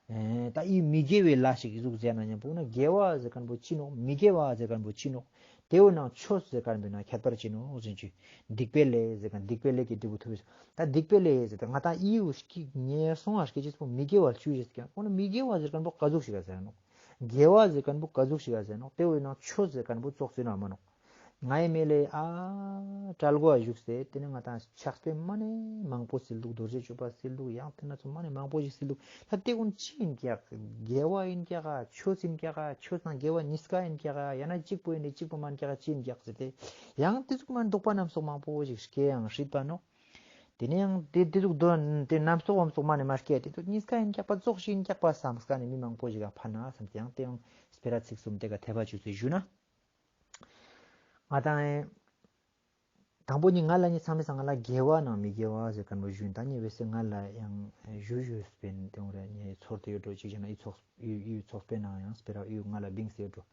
ཨེ། ད་ཨི་མི་དགེ་བའི་ལས་ཤིག་གཟུགས་ཟེར་ན་མཉམ་པོ་ན་དགེ་བ་ཟེར་མཁན་པོ་ཅི་ནོག་མི་དགེ་བ་ཟེར་མཁན་པོ་ཅི་ནོག་དེ་འོ་ན་ཆོས་ཟེར་མཁན་པོ་ན་ཁྱད་པར་ཅི་ནོག་ཟེར་གྱི། སྡིག་པའི་ལས་ཟེར་མཁན་སྡིག་པའི་ལས་ཀྱི་འབྲས་བུ་ཐོབ་པས། ད་སྡིག་པའི་ལས་ཟེར་ཏེ་ང་དང་ཨི་འུ་སྐྱིད་ཉེ་སོང་ཨ་སྐད་ཅིག་པོ་མི་དགེ་བ་བཅུ་ཡོད་ཀྱང་འོ་ན་མི་དགེ་བ་ཟེར་མཁན་པོ་ག་ཟུག་ཞིག་ག་ཟེར་ནོག་དགེ་བ་ཟེར་མཁན་པོ་ག་ཟུག་ཞིག་ག་ཟེར་ནོག་དེ་འོ་ན་ཆོས་ཟེར་མཁན་པོ་ཙོགས་ཟེར་ན་མ་ནོག་ང་ཡི་མེ་ལེ་ཨ་གྲལ་གོ་བ་བཞུགས་སེ་དེ་ནས་ང་དང་ཕྱག་དཔེ་མ་ནས་མང་པོ་སིལ་འདུག་རྡོ་རྗེ་གཅོད་པ་སིལ་འདུག་ཡང་དེ་ན་ཚོ་མ་ནས་མང་པོ་ཞིག་སིལ་འདུག་ད་དེ་ཀུན་ཅི་ཡིན་ཀྱག་དགེ་བ་ཡིན་ཀྱག་ག་ཆོས་ཡིན་ཀྱག་ག་ཆོས་དང་དགེ་བ་གཉིས་ཀ་ཡིན་ཀྱག་ག་ཡང་ན་གཅིག་པོ་ཡིན་ནས་གཅིག་པོ་མ་ཡིན་ཀྱག་ག་ཅི་ཡིན་ཀྱག་ཟེར་ཏེ་ཡང་དེ་ཟུག་མ་འདོགས་པ་རྣམ་གསོག་མང་པོ་ཞིག་སྐྱེ་ཡང་སྲིད་པ་ནོག་དེ་ནས་ཡང་དེ་དེ་ཟུག་དོན་དེ་རྣམ་གསོག་རྣམ་གསོག་མ་ནས་མ་སྐྱེ་དེ་ཚོ་གཉིས་ཀ་ཡིན་ཀྱག་པ་ཙོགས་ཤིག་ཡིན་ཀྱག་པ་བསམ་ས་ནས་མི་མང་པོ་ཞིག་ག་ཕན་ན་བསམ་སྟེ་ཡང་དེ་ཡང་སྤེ་ར་ཚིག་གསུམ་དེ་ག་ཐེ་བ་ཆུ་ཚོད་ཞུ་ན། ང་དང་ཨེ། དང་པོ་ནི་ང་ལ་ནི་ཚང་མས་ང་ལ་དགེ་བ་ནང་མི་དགེ་བ་ཟེར་མཁན་པོ་ཞུས་ད་ནི་བས་སེ་ང་ལ་ཡང་ཞུ་ཞུས་པའི་དེ་འོ་ར་ནི་ཚོར་དེ་ཡོད་འགྲོ་ཅིག་བྱས་ན་ཨི་ཚོགས་ཨི་ཨི་ཚོགས་པའི་ནང་ཡང་སྤེ་ར་ཨི་ང་ལ་བིང་སེ་འགྲོ།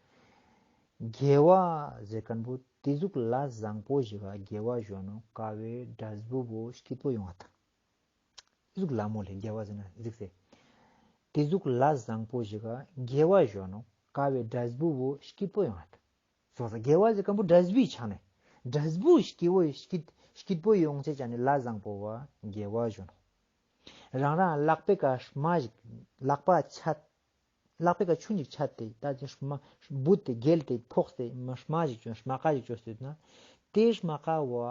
དགེ་བ་ཟེར་མཁན་པོ་དེ་ཟུག་ལ་བཟང་པོ་ཞིག་ག་དགེ་བ་ཞུ་ནོ་ཀ་བའི་འབྲས་བུ་བོ་སྐྱིད་པོ་ཡོང་བ་དང་། དེ་ཟུག་ལ་མོ་ལས་དགེ་བ་ཟེར་ན་གཟིགས་སེ། དེ་ཟུག་ལ་བཟང་པོ་ཞིག་ག་དགེ་བ་ཞུ་ནོ་ཀ་བའི་འབྲས་བུ་བོ་སྐྱིད་པོ་ཡོང་བ་དང་། སོང་ཙང་དགེ་བ་ཟེར་མཁན་པོ་འབྲས་བུའི་ཆ་ནས། འབྲས་བུ་སྐྱིད་པོ་སྐྱིད་སྐྱིད་པོ་ཡོང་ཆེད་ཆ་ནས་ལ་བཟང་པོ་བ་དགེ་བ་ཞུ་ནོ། རང་རང་ལག་པའི་ཀ་རྨ་ཞིག་ལག་པ་ཆད། ལག་པའི་ཀ་ཆུ་ཞིག་ཆད་དེ་ད་ཅི་རྨ་འབུད་དེ་བརྒྱལ་ཏེ་ཕོག་སྟེ་རྨ་རྨ་ཞིག་བཅོས་རྨ་ཀ་ཞིག་བཅོས་སྲིད་ན། དེ་རྨ་ཀ་བ།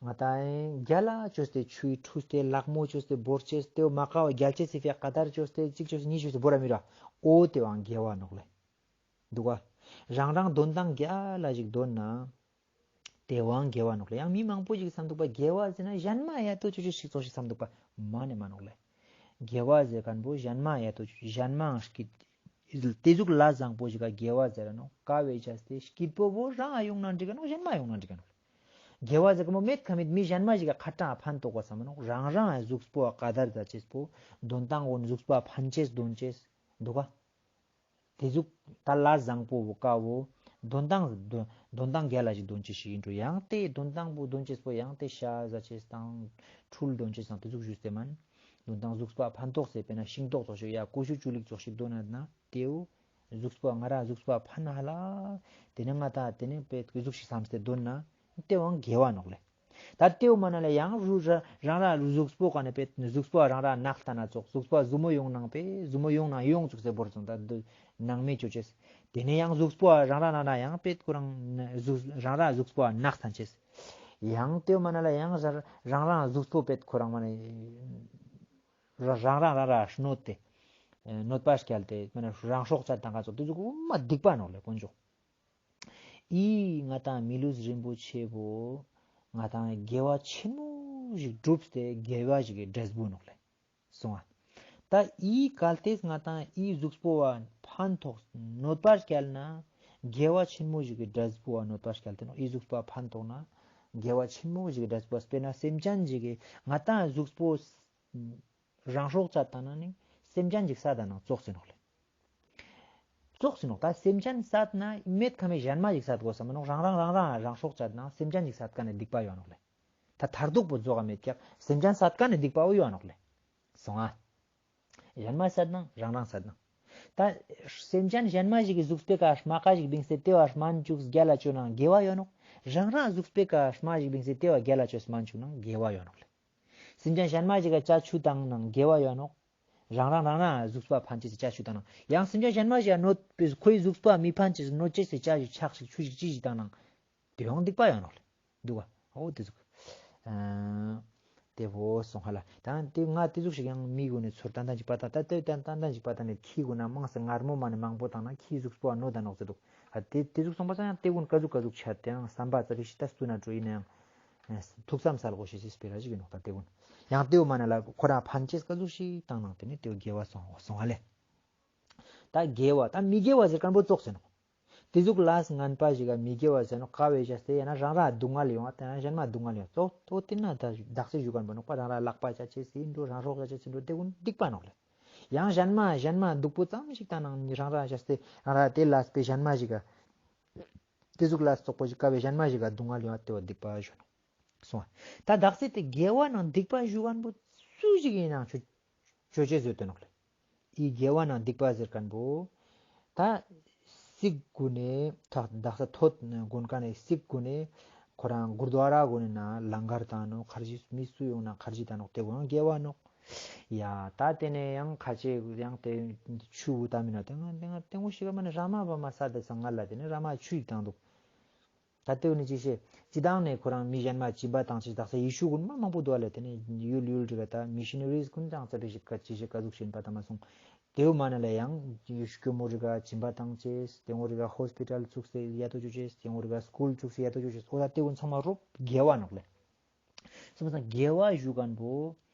ང་དང་རྒྱ་ལ་བཅོས་ཏེ་ཆུའི་ཁྲུས་ཏེ་ལག་མོ་བཅོས་ཏེ་བོར་ཅེས་ཏེ་མ་ཀ་བ་རྒྱལ་ཅེས་སི་ཕྱག་ཀ་དར་བཅོས་ཏེ་གཅིག་བཅོས་ཏེ་གཉིས་བཅོས་ཏེ་བོར་ར་མི་ར། ཨོ་དེ་བའང་དགེ་བ་ནོག་ལེ། འདུག་ག་རང་རང་དོན་དང་རྒྱ་ལ་ཞིག་འདོན་ན། དེ་བའང་དགེ་བ་ནོག་ལེ། ཡང་མི་མང་པོ་ཞིག་བསམ་འདུག་པ་དགེ་བ་ཟེར་ན་གཞན་མ་ཡ་ཏོ་ཅོ་ཅོ་ཞིག་ཙོགས་ཤིག་བསམ་འདུག་པ་མ་ནས་མ་ནོག་ལེ། དགེ་བ་ཟེར་མཁན་པོ་གཞན་མ་ཡ་ཏོ་ཅོ་གཞན་མའང་སྐྱིད། དེ་ཟུག་ལ་བཟང་པོ་ཞིག་ག་དགེ་བ་ཟེར་ར་ནོ་ཀ་བའི་ཆ་སྟེ་སྐྱིད་པོ་བོ་རང་ཨ་ཡོང་ན་འགྲིག་ག་ནོ་གཞན་མ་ཡོང་ན་འགྲིག་ག་ནོ། དགེ་བ་ཟེར་གི་མོ་མེད་ཁ་མེད་མི་གཞན་མ་ཞིག་ག་ཁ་གྲངས་ཕན་ཐོགས་པ་བསམ་ནོ་རང་རང་གཟུགས་པོ་ཨ་ཀ་དར་ད་ཅེས་པོ་དོན་དང་འོན་གཟུགས་པོ་ཨ་ཕན་ཅེས་དོན་ཅེས་འདུག་ག་དེ་ཟུག་ད་ལ་བཟང་པོ་བོ་ཀ་བོ་དོན་དང་དོན་དོན་དང་རྒྱ་ལ་ཞིག་དོན་ཅེས་ཤིག་ཡིན་འགྲོ། ཡང་དེ་དོན་དང་པོ་དོན་ཅེས་པོ་ཡང་དེ་ཤ་ཟ་ཅེས་དང་འཁྲུལ་དོན་ཅེས་དང་དེ་ཟུག་ཞུས་ཏེ་མན། དོན་དང་གཟུགས་པོ་ཨ་ཕན་ཐོགས་ཟེར་པས་ན་ཤིང་ཏོག་ཙོགས་ཤིག་ཡ་ཀུ་ཤུ་ཅུ་ལིག་ཙོགས་ཤིག་འདོན་ན་ན་དེའུ་གཟུགས་པོ་ང་ར་གཟུགས་པོ་ཨ་ཕན་ན་ཧ་ལ། དེ་ནས་ང་ད་དེ་ནས་པའི་གཟུགས་ཤིག་བསམ་སྟེ་འདོན་ན་དེ་བའང་དགེ་བ་ནོག་ལེ། ད་དེའུ་མ་ན་ལ་ཡང་རུ་ར་རང་ར་རུ་གཟུགས་པོ་ག་ནས་པའི་གཟུགས་པོ་རང་ར་ནག་ལྟ་ན་ཙོགས་གཟུགས་པོ་ཟུ་མོ་ཡོང་ནང་པའི་ཟུ་མོ་ཡོང་ནང་ཡོང་ཙོགས་སེ་བོར་ཙང་ད་འདི་ནང་མེད་ཅོ་ཅེས། དེ་ནས་ཡང་གཟུགས་པོ་རང་ར་ན་ན་ཡང་པེད་ཁོ་རང་གཟུགས་རང་ར་གཟུགས་པོ་ནག་ཐན་ཅེས། ཡང་དེའུ་མ་ན་ལ་ཡང་ར་རང་ར་གཟུགས་པོ་པེད་ཁོ་རང་མ་ནས་ར་རང་རང་རང་ར་གནོད་དེ། གནོད་པ་སྐྱལ་ཏེ་མ་ན་རང་སྲོག་བཅད་དང་ག་ཙོགས་དེ་ཟུག་མ་སྡིག་པ་ནོག་ལེ་དཀོན་མཆོག་ཨི་ང་དང་མི་ལུས་རིན་པོ་ཆེ་བོ། ང་དང་དགེ་བ་ཆེན་མོ་ཞིག་བསྒྲུབས་ཏེ་དགེ་བ་ཞིག་གི་འབྲས་བུ་ནོག་ལེ། སོང་ཨ། ད་ཨི་གལ་ཏེ་ང་དང་ཨི་གཟུགས་པོ་བ་ཕན་ཐོགས་གནོད་པར་བསྐྱལ་ན། དགེ་བ་ཆེན་མོ་ཞིག་གི་འབྲས་བུ་བ་གནོད་པར་བསྐྱལ་ཏེ་ནོག་ཨི་གཟུགས་པོ་བ་ཕན་ཐོགས་ན། དགེ་བ་ཆེན་མོ་ཞིག་གི་འབྲས་བུ་བ་དཔེར་ན་སེམས་ཅན་ཞིག་གི་ང་དང་གཟུགས་པོ་རང་སྲོག་བཅད་བཏང་ན་ནི་སེམས་ཅན་ཞིག་བསད་ད་ན་ཙོགས་ཟེར་ནོག་ལེ། ཙོགས་ཟེར་ནོག་ད་སེམས་ཅན་བསད་ན་མེད་ཁ་མེད་གཞན་མ་ཞིག་བསད་དགོས་བསམ་མ་ནོག་རང་རང་རང་རང་རང་སྲོག་བཅད་ན་སེམས་ཅན་ཞིག་བསད་ཀ་ནས་སྡིག་པ་ཡོད་ནོག་ལེ། ད་མཐར་ཐུག་པོ་རྫོགས་ཀ་མེད་ཀྱག་སེམས་ཅན་བསད་ཀ་ནས་སྡིག་པ་བོ་ཡོད་ནོག་ལེ། སོང་ཨ། གཞན་མ་བསད་ན་རང་རང་བསད་ན། ད་སེམས་ཅན་གཞན་མ་ཞིག་གི་གཟུགས་པོའི་ཀ་རྨ་ཀ་ཞིག་བིངས་ཏེ་དེ་བ་སྨན་བཅུག་རྒྱལ་ལ་བཅོས་ན་དགེ་བ་ཡོད་ནོག་རང་རང་གཟུགས་པོའི་ཀ་རྨ་ཞིག་བིངས་ཏེ་དེ་བ་རྒྱལ་ལ་བཅོས་སྨན་བཅུག་ན་དགེ་བ་ཡོད་ནོག་ལེ། སེམས་ཅན་གཞན་མ་ཞིག་ག་ཅ་ཆུ་བཏང་ན་དགེ་བ་ཡོད་ནོག་རང་རང་རང་རང་གཟུགས་པོ་ཕན་ཅེས་སི་ཅ་ཆུ་བཏང་ན། ཡང་སེམས་ཅན་གཞན་མ་ཞིག་ག་གནོད་པའི་ཁོའི་གཟུགས་པོ་མི་ཕན་ཅེས་སི་གནོད་ཅེས་སི་ཅ་ཞིག་ཆག་ཞིག་ཆུ་ཞིག་ཅི་ཞིག་བཏང་ན། དེ་ཡང་སྡིག་པ་ཡོད་ནོག་ལེ། འདུག་ག་འོ་དེ་ཟུག་དེ་བོ་སོང་ཧ་ལ། ད་དེ་ང་དེ་ཟུག་ཞིག་ཡང་མི་གུན་ནས་ཚུར་ཏན་ཏན་ཅིག་པ་ད་ད་ལྟ་ཏན་ཏན་ཅིག་པ་ད་ནས་ཁྱི་གུན་ན་མང་སེ་ངར་མོ་མ་ནས་མང་པོ་བཏང་ན་ཁྱིའི་གཟུགས་པོ་གནོད་ད་ནོག་ཟེར་འདུག་ཨ་དེ་དེ་ཟུག་སོང་པ་ཙང་ཡང་དེ་གུན་ག་ཟུག་ག་ཟུག་ཆད་དེ་ཡང་བསམ་པ་ཙ་པིག་ཤི་ད་སུ་ན་འགྲོ་ཡིན་ན་ཡང་ཐུགས་བསམ་སལ་དགོས་ཤེས་སི་སྤེ་ར་ཞིག་ཡིན་ནོག་ད་དེ་གུན་ཡང་དེའུ་མ་ན་ལ་ཁོ་རང་ཕན་ཅེས་ག་ཟུག་ཞིག་བཏང་ནང་དེ་ནི་དེའུ་དགེ་བ་སོང་སོང་ཧ་ལེ། ད་དགེ་བ་ད་མི་དགེ་བ་ཟེར་མཁན་པོ་ཙོགས་ཟེར་ནོག་དེ་ཟུག་ལས་ངན་པ་ཞིག་ག་མི་དགེ་བ་ཟེར་ནོ་ཀ་བའི་བྱས་ཏེ་ཡང་ན་རང་ར་སྡུག་བསྔལ་ཡོང་བ་དེ་ན་གཞན་མ་སྡུག་བསྔལ་ཡོང་གཙོ་གཙོ་དེ་ན་ད་བདག་སྲིད་ཞུ་གན་པ་ནོག་པ་རང་ར་ལག་པ་ཆ་ཆེ་སྲིད་འགྲོ་རང་སྲོག་ཆ་ཆེ་སྲིད་འགྲོ་དེ་ཀུན་སྡིག་པ་ནོག་ལེ། ཡང་གཞན་མ་གཞན་མ་སྡུག་པོ་ཙམ་ཞིག་ད་ནང་རང་ར་བྱས་ཏེ་རང་ར་དེ་ལས་པའི་གཞན་མ་ཞིག་ག་དེ་ཟུག་ལས་བཙོག་པོ་ཞིག་ཀ་བའི་གཞན་མ་ཞིག་ག་སྡུག་བསྔལ་ཡོང་བ་དེ་བ་སྡིག་པ་ཞུ་ནོག་སོང་བ། ད་བདག་སྲིད་དེ་དགེ་བ་ནང་སྡིག་པ་ཞུ་གན་པོ་སུ་ཞིག་ཡིན་ནང་ཆོ་ཆོས་ཅན་བཟོས་དོན་ནོག་ལེ། ཨི་དགེ་བ་ནང་སྡིག་པ་ཟེར་མཁན་པོ། ད་སིག་དགུ་ནས་ཐག་དག་ས་ཐོད་དགོན་ཁ་ནས་སིག་དགུ་ནས་ཁོ་རང་གུར་དུ་ཨ་ར་དགོན་ནས་ན་ལང་གར་བཏང་ནོག་ཁར་ཇི་མི་སུ་ཡོང་ན་ཁར་ཇི་བཏང་ནོག་དེ་གོ་ཡང་དགེ་བ་ནོག་ཡ་ད་དེ་ནས་ཡང་ཁ་ཆེ་ཡང་དེ་ཆུ་བུ་ད་མིན་ན་དེ་ང་དེ་ང་དེ་ངོ་ཤི་ག་མ་ནས་ར་མ་བ་མ་ས་དེ་སང་ང་ལ་དེ་ནས་ར་མ་ཆུ་ཡིག་བཏང་འདུག་ད་ལྟོས་ནས་ཅི་ཤེས། སྤྱི་བཏང་ནས་ཁོ་རང་མི་གཞན་མ་སྦྱིན་པ་བཏང་ཆེད་དག་ས་ཡེ་ཤུ་ཀུན་མ་མང་པོ་འདུག་ལ་དེ་ནས་ཡུལ་ཡུལ་རི་ག་ད་མི་ཤི་ན་རིས་ཀུན་ཙང་ཙ་པེ་ཞིག་ག་ཅི་ཞིག་ག་ཟུག་བྱིན་པ་ད་མ་སོང་། དེའུ་མ་ན་ལ་ཡང་ཡེ་ཤུ་ཀྱི་མོ་རི་ག་སྦྱིན་པ་བཏང་ཆེད་དེ་ངོ་རི་ག་ཧོ་སི་པི་ཊལ་བཙུགས་སེ་ཡ་ཏོ་ཅུ་ཆེད་དེ་ངོ་རི་ག་སྐུལ་བཙུགས་སེ་ཡ་ཏོ་ཅུ་ཆེད་ཨོ་ད་དེ་ཀུན་ཚང་མ་རོབ་དགེ་བ་ནོག་ལེ། སོང་ཙང་དགེ་བ་ཞུ་མཁན་པོ་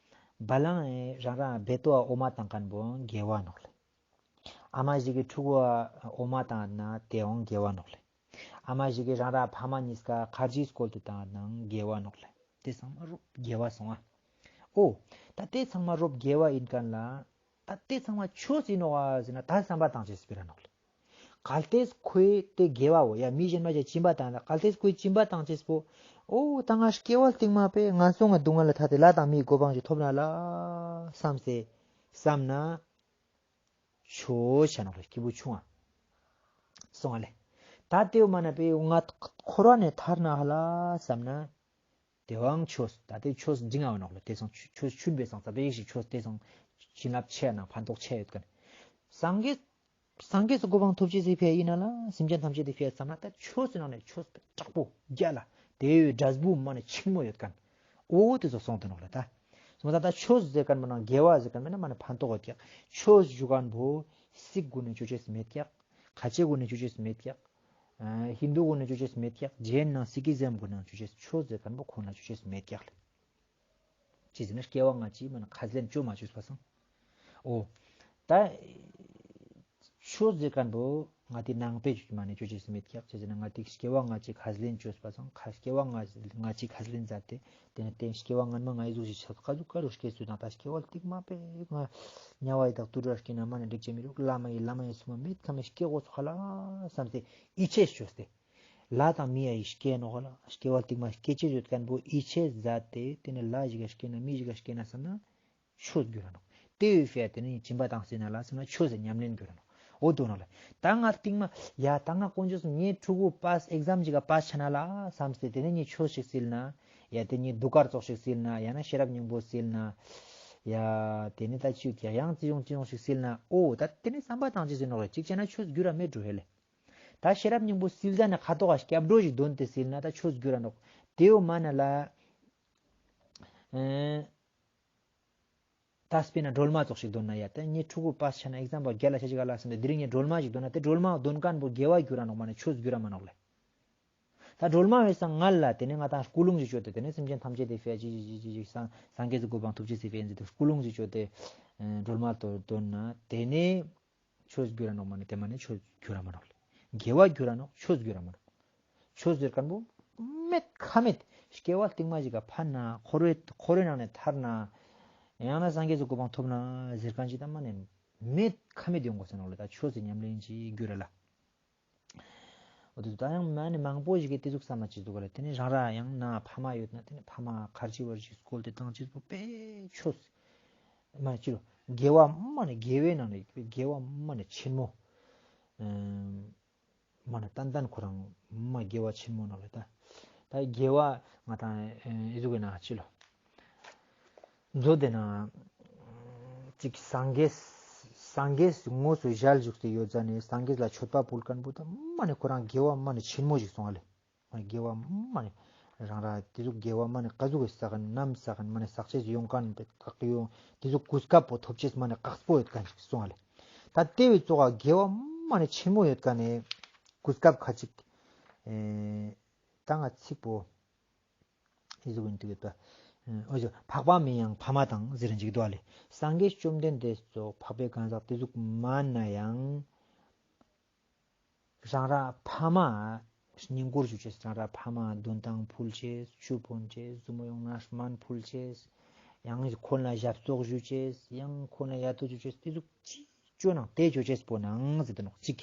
བ་ལང་ཨེ་རང་རང་བེ་ཏོ་ཨོ་མ་བཏང་མཁན་པོ་དགེ་བ་ནོག་ལེ། ཨ་མ་ཞིག་གི་ཕྲུ་གུ་ཨོ་མ་བཏང་ན་དེའང་དགེ་བ་ནོག་ལེ། ཨ་མ་ཞིག་གིས་རང་ར་ཕ་མ་གཉིས་ཀ་ཁར་ཇིའི་སྐོར་དུ་བཏང་ནང་དགེ་བ་ནོག་ལེ། དེ་ཚང་མ་རོབ་དགེ་བ་སོང་ཨ། ཨོ། ད་དེ་ཚང་མ་རོབ་དགེ་བ་ཡིན་མཁན་ལ། ད་དེ་ཚང་མ་ཆོས་ཡིན་ནོག་ཨ་ཟེར་ན་ད་བསམ་པ་བཏང་ཆེད་སྤེ་ར་ནོག་ལེ། གལ་ཏེ་ཁོས་དེ་དགེ་བའོ་ཡ་མི་གཞན་མ་ཅིག་སྦྱིན་པ་བཏང་ན་གལ་ཏེ་ཁོས་སྦྱིན་པ་བཏང་ཆེད་པོ། ཨོ་ད་ང་སྐྱེ་བ་རྟིང་མ་པས་ང་སོང་ང་སྡུག་བསྔལ་ལ་ཐ་དེ་ལ་དང་མིའི་གོ་འཕང་ཞིག་ཐོབ་ན་ལ་བསམ་སེ། བསམ་ན། ཆོས་བྱ་ནོག་ལེ་སྐྱིད་པོ་ཆུང་ང་། སོང་ང་ལེ། ད་དེའུ་མ་ན་པའི་ང་འཁོར་བ་ནས་ཐར་ན་ཧ་ལ་བསམ་ན། དེ་བའང་ཆོས་ད་དེ་ཆོས་འབྲིང་ང་བ་ནོག་ལེ་དེ་སང་ཆོས་ཆུན་པའི་སང་ཙ་པེ་ཞིག་ཆོས་དེ་སང་བྱིན་རླབས་ཆེ་ན་ཕན་ཐོགས་ཆེ་ཡོད་གན། སངས་རྒྱས་སངས་རྒྱས་སུ་གོ་འཕང་ཐོབ་ཅེས་སི་ཕའི་ཡིན་ན་ལ་སེམས་ཅན་ཐམས་ཅད་དེ་ཕའི་བསམ་ན་ད་ཆོས་སི་ནང་ནས་ཆོས་དྲག་པོ་རྒྱ་ལ་དེའི་འབྲས་བུ་མ་ནས་ཆེན་མོ་ཡོད་གན། ཨོ་དེ་ཚོ་སོང་དུ་ནོག་ལེ་ད། སོང་ད་ད་ཆོས་ཟེར་གན་མ་ན་དགེ་བ་ཟེར་གན་མ་ན་མ་ནས་ཕན་ཐོགས་ཡོད་ཀྱག་ཆོས་ཞུ་གན་བོ་སིག་གུན་ནས་ཆོས་ཆོས་མེད་ཀྱག་ཁ་ཆེ་གུན་ནས་ཆོས་ཆོས་མེད་ཀྱག་ཧིན་དུ་གུན་ནས་ཆོས་ཆོས་མེད་ཀྱག་རྗེན་ནང་སིག་ཨི་ཛམ་གུན་ནང་ཆོས་ཆོས་ཆོས་ཟེར་གན་བོ་ཁོ་ན་ཆོས་ཆོས་མེད་ཀྱག་ལེ། ཅི་ཟེར་ན་སྐྱེ་བ་སྔ་ཕྱི་མ་ན་ཁས་ལེན་བཅོ་མ་བཅོས་པ་སང་། ཨོ། ད། ཆོས་ཟེར་མཁན་པོ་ང་དེ་ནང་པའི་ཆོས་མ་ནས་ཆོས་ཅེས་སུ་མེད་ཀྱག་ཅི་ཟེར་ན་ང་དེ་སྐྱེ་བ་སྔ་ཕྱི་ཁས་ལེན་བཅོས་པ་སང་ཁ་སྐྱེ་བ་སྔ་སྔ་ཕྱི་ཁས་ལེན་མཛད་དེ་དེ་ནས་དེ་སྐྱེ་བ་སྔན་མ་ང་ཡི་གཟུགས་ཤིག་ཆགས་ཀ་ཟུག་ཀ་རུ་སྐྱེ་སུ་དང་ད་སྐྱེ་བ་རྟིང་མ་པས་ང་དམྱལ་བ་ཡི་དྭགས་དུད་འགྲོ་སྐྱེ་ན་མ་ནས་འགྲིག་ཅེས་མི་རུག་བླ་མ་ཡི་བླ་མ་ཡི་སུ་མ་མེད་ཁ་མེད་སྐྱེ་དགོས་ཚོ་ཁ་ལ་བསམ་སྟེ་ཡིད་ཆེས་བཅོས་ཏེ། ལྷ་དང་མི་ཡ་ཡི་སྐྱེ་ནོག་ལ་སྐྱེ་བ་རྟིང་མ་སྐྱེ་ཅེས་ཡོད་མཁན་པོ་ཡིད་ཆེས་མཛད་དེ་དེ་ནས་ལྷ་ཞིག་ག་སྐྱེ་ན་མི་ཞིག་ག་སྐྱེ་ན་བསམ་ན། ཆོས་སྒྱུར་ར་ནོག་དེ་ཡོད་ཕྱིར་དེ་ནི་སྦྱིན་པ་བཏང་ཟིན་ན་ལ་སེམས་ན་ཆོས་ཟེར་ཉམས་ལེན་སྒྱུར་ར་ནོག་འོ་དོ་ནོག་ལེ། ད་ང་རྟིང་མ་ཡ་ད་ང་དཀོན་མཆོག་གསུམ་ངའི་ཕྲུ་གུ་པཱས་ཨེག་ཛམ་ཅིག་ག་པཱས་ཆ་ན་ལ་བསམ་སྟེ་དེ་ནི་ངས་ཆོས་ཤིག་སིལ་ན། ཡ་དེ་ནི་གདུགས་དཀར་ཙོགས་ཤིག་སིལ་ན་ཡང་ན་ཤེས་རབ་སྙིང་པོ་སིལ་ན། ཡ་དེ་ནི་ད་ཅིག་ཡང་ཅི་ཡོང་ཅི་ཡོང་ཤིག་སིལ་ན་ཨོ་ད་དེ་ནི་བསམ་པ་བཏང་ཅི་ཟེར་ནོག་ལེ་ཅིག་བྱས་ན་ཆོས་སྒྱུར་ར་མེད་འགྲོ་ཧེ་ལེ། ད་ཤེས་རབ་སྙིང་པོ་སིལ་ཟ་ན་ཁ་དོག་ག་སྐྱབས་འགྲོ་ཞིག་འདོན་ཏེ་སིལ་ན་ད་ཆོས་སྒྱུར་ར་ནོག་དེའུ་མ་ན་ལ། ཨེ། ད་དཔེར་ན་སྒྲོལ་མ་ཙོགས་ཤིག་འདོན་ན་ཡ་ད་ངའི་ཕྲུ་གུ་པཱས་ཆ་ན་ཨེག་ཛམ་པལ་རྒྱ་ལ་ཆ་ཅིག་ག་ལ་སོང་སྟེ་དེ་རིང་ངས་སྒྲོལ་མ་ཞིག་འདོན་ན་དེ་སྒྲོལ་མ་འདོན་མཁན་པོ་དགེ་བ་སྒྱུར་ར་ནོག་མ་ནས་ཆོས་སྒྱུར་ར་མ་ནོག་ལེ། ད་སྒྲོལ་མ་བས་སང་ང་ལ་དེ་ནས་ང་དང་སྐུ་རླུང་ཞིག་བཅོས་ཏེ་དེ་ནས་སེམས་ཅན་ཐམས་ཅད་དེ་ཕྱད་ཅི་ཅི་ཅི་ཅི་ཅི་སང་སངས་རྒྱས་སུ་གོ་འཕང་ཐོབ་ཅི་སི་ཕྱད་ཟེར་ཏེ་སྐུ་རླུང་ཞིག་བཅོས་ཏེ་སྒྲོལ་མ་དོ་འདོན་ན་དེ་ནས། ཆོས་སྒྱུར་ར་ནོག་མ་ནི་དེ་མ་ནི་ཆོས་སྒྱུར་ར་མ་ནོག་ལེ། དགེ་བ་སྒྱུར་ར་ནོག་ཆོས་སྒྱུར་ར་མ་ནོག་ཆོས་ཟེར་མཁན་པོ་མེད་ཁ་མེད་སྐྱེ་བ་རྟིང་མ་ཞིག་ག་ཕན་ན་འཁོར་བའི་འཁོར་བའི་ནང་ནས་ཐར་ན་ཡང་ན་སངས་རྒྱས་སུ་གོ་འཕང་ཐོབ་ན་ཟེར་མཁན་ཞིག་ད་མ་ནི་མེད་ཁ་མེད་ཡོང་དགོས་ཟེར་ནོག་ལེ། ད་ཆོས་ཟེར་ཉམས་ལེན་ཅིག་སྒྱུར་ར་ལ། འོ་དེ་ད་ཡང་མ་ནི་མང་པོ་ཞིག་གིས་དེ་ཟུག་བསམ་མ་ཅི་འདུག་ག་ལེ། དེ་ནི་རང་ར་ཡང་ན་ཕ་མ་ཡོད་ན་དེ་ནི་ཕ་མ་གར་ཅི་བར་ཞིག་སྐོལ་ཏེ་བཏང་ཅི་འདུག་པས་ཆོས། མ་ཅི་རུ་དགེ་བ་མ་ནི་དགེ་བའི་ནང་ནས་དགེ་བ་མ་ནི་ཆེན་མོ། མ་ནི་ཏན་ཏན་ཁོ་རང་མ་དགེ་བ་ཆེན་མོ་ནོག་ལེ་ད། ད་དགེ་བ་ང་དང་ཨེ་ཟུག་གི་ན་ཅི་ལོ། མཛོད་དེ་ན་ཅིག་སངས་རྒྱས་སངས་རྒྱས་དངོས་སུ་ཞལ་བཞུགས་ཏེ་ཡོད་ཙ་ནས་སངས་རྒྱས་ལ་མཆོད་པ་ཕུལ་མཁན་པོ་ད་མ་ནི་ཁོ་རང་དགེ་བ་མ་ནི་ཆེན་མོ་ཞིག་སོང་བ་ལེ། མ་ནི་དགེ་བ་མ་ནི་རང་ར་དེ་ཟུག་དགེ་བ་མ་ནི་ག་ཟུག་གི་ས་ག་ནམ་ས་ག་མ་ནི་ཟག་བཅས་ཡོང་མཁན་པའི་བཀག་ཡོང་དེ་ཟུག་གོ་སྐབས་པོ་ཐོབ་ཅེས་མ་ནི་དཀགས་པོ་ཡོད་མཁན་ཞིག་སོང་བ་ལེ། ད་ལྟེ་བའི་ཙོག་ག་དགེ་བ་མ་ནི་ཆེན་མོ་ཡོད་མཁན་ནས་གོ་སྐབས་ཁ་ཅིག་ཨེ་ད་ང་ཚིག་པོ། ཨི་ཟུག་ཡིན་དུ་ཡོད་པ། འོ་ཞོ་འཕགས་པ་མིན་ཡང་ཕ་མ་དང་ཟེར་འཇིག་འདུག་ལེ། སངས་རྒྱས་བཅོམ་ལྡན་འདས་སོགས་འཕགས་པའི་གང་ཟག་དེ་ཟུག་མ་ན་ཡང་། རང་ར་ཕ་མ་བསྙེན་བཀུར་ཞུ་ཆེས། རང་ར་ཕ་མ་འདོན་ཐང་ཕུལ་ཆེས། ཆུ་ཕོན་ཆེས། བཙུན་མོ་ཡོང་ན་སྨན་ཕུལ་ཆེས། ཡང་ཁོང་ལ་ཞབས་ཏོག་ཞུ་ཆེས། ཡང་ཁོང་ལ་ཡ་ཏོ་ཞུ་ཆེས། དེ་ཟུག་ཅི་ཅོ་ནང་དེ་ཅོ་ཆེས་པོ་ནང་ཟེར་དུ་ནོག་གཅིག་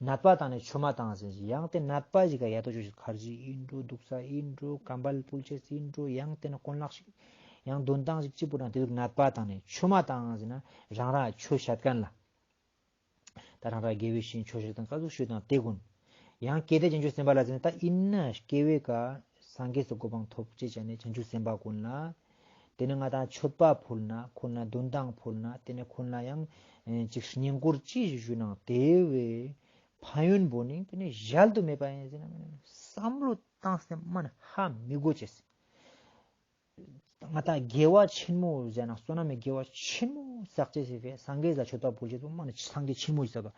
ནད་པ་དང་ནི་ཆོས་མ་དང་ཟེར་ཞིག་ཡང་དེ་ནད་པ་ཞིག་ག་ཡ་ཏོ་ཅོ་ཆེས། ཁར་ཇི་ཨིན་འགྲོ། དུག་ས་ཨིན་འགྲོ། ཀམ་པལ་ཕུལ་ཆེས་ཨིན་འགྲོ། ཡང་དེ་ནི་གོན་ལག་ཞིག་ཡང་འདོན་སྟངས་ཞིག་ཅི་པོ་དང་དེ་ཟུག་ནད་པ་དང་ནི་ཆོས་མ་དང་ཟེར་ན་རང་ར་ཆོས་བཤད་མཁན་ལ། ད་རང་ར་དགེ་བའི་བཤེས་ཆོས་བཤད་དང་ག་ཟུག་ཞུས་དང་དེ་ཀུན། ཡང་གལ་ཏེ་བྱང་ཆུབ་སེམས་དཔའ་ལ་ཟེར་ན་ད་ཨིན་ན་སྐྱེ་བའི་ཀ་སངས་རྒྱས་སུ་གོ་འཕང་ཐོབ་ཅེས་བྱས་ནས་བྱང་ཆུབ་སེམས་དཔའ་ཀུན་ལ། དེ་ནི་ང་དང་མཆོད་པ་ཕུལ་ན་ཁོང་ན་འདོན་ཐང་ཕུལ་ན་དེ་ནི་ཁོང་ལ་ཡང་ཅིག་བསྙེན་བཀུར་ཅི་ཞུ་ཞུ་ནང་དེ་བས་ཕན་ཡོན་པོ་ནི་དེ་ནི་གཞལ་དུ་མེད་པ་ཡིན་ཟེར་ན་མིན་ན་བསམ་བློ་བཏང་སྟེ་མ་ནི་ཧ་མི་གོ་ཅེས། ང་དང་དགེ་བ་ཆེན་མོ་ཟེར་ན་བསོད་ནམས་དགེ་བ་ཆེན་མོ་བསགས་ཅེས་ཟེར་བས་སངས་རྒྱས་ལ་མཆོད་པ་ཕུལ་ཅེས་པོ་མ་ནི་སངས་རྒྱས་ཆེན་མོ་ཞིག་བསགས་པ།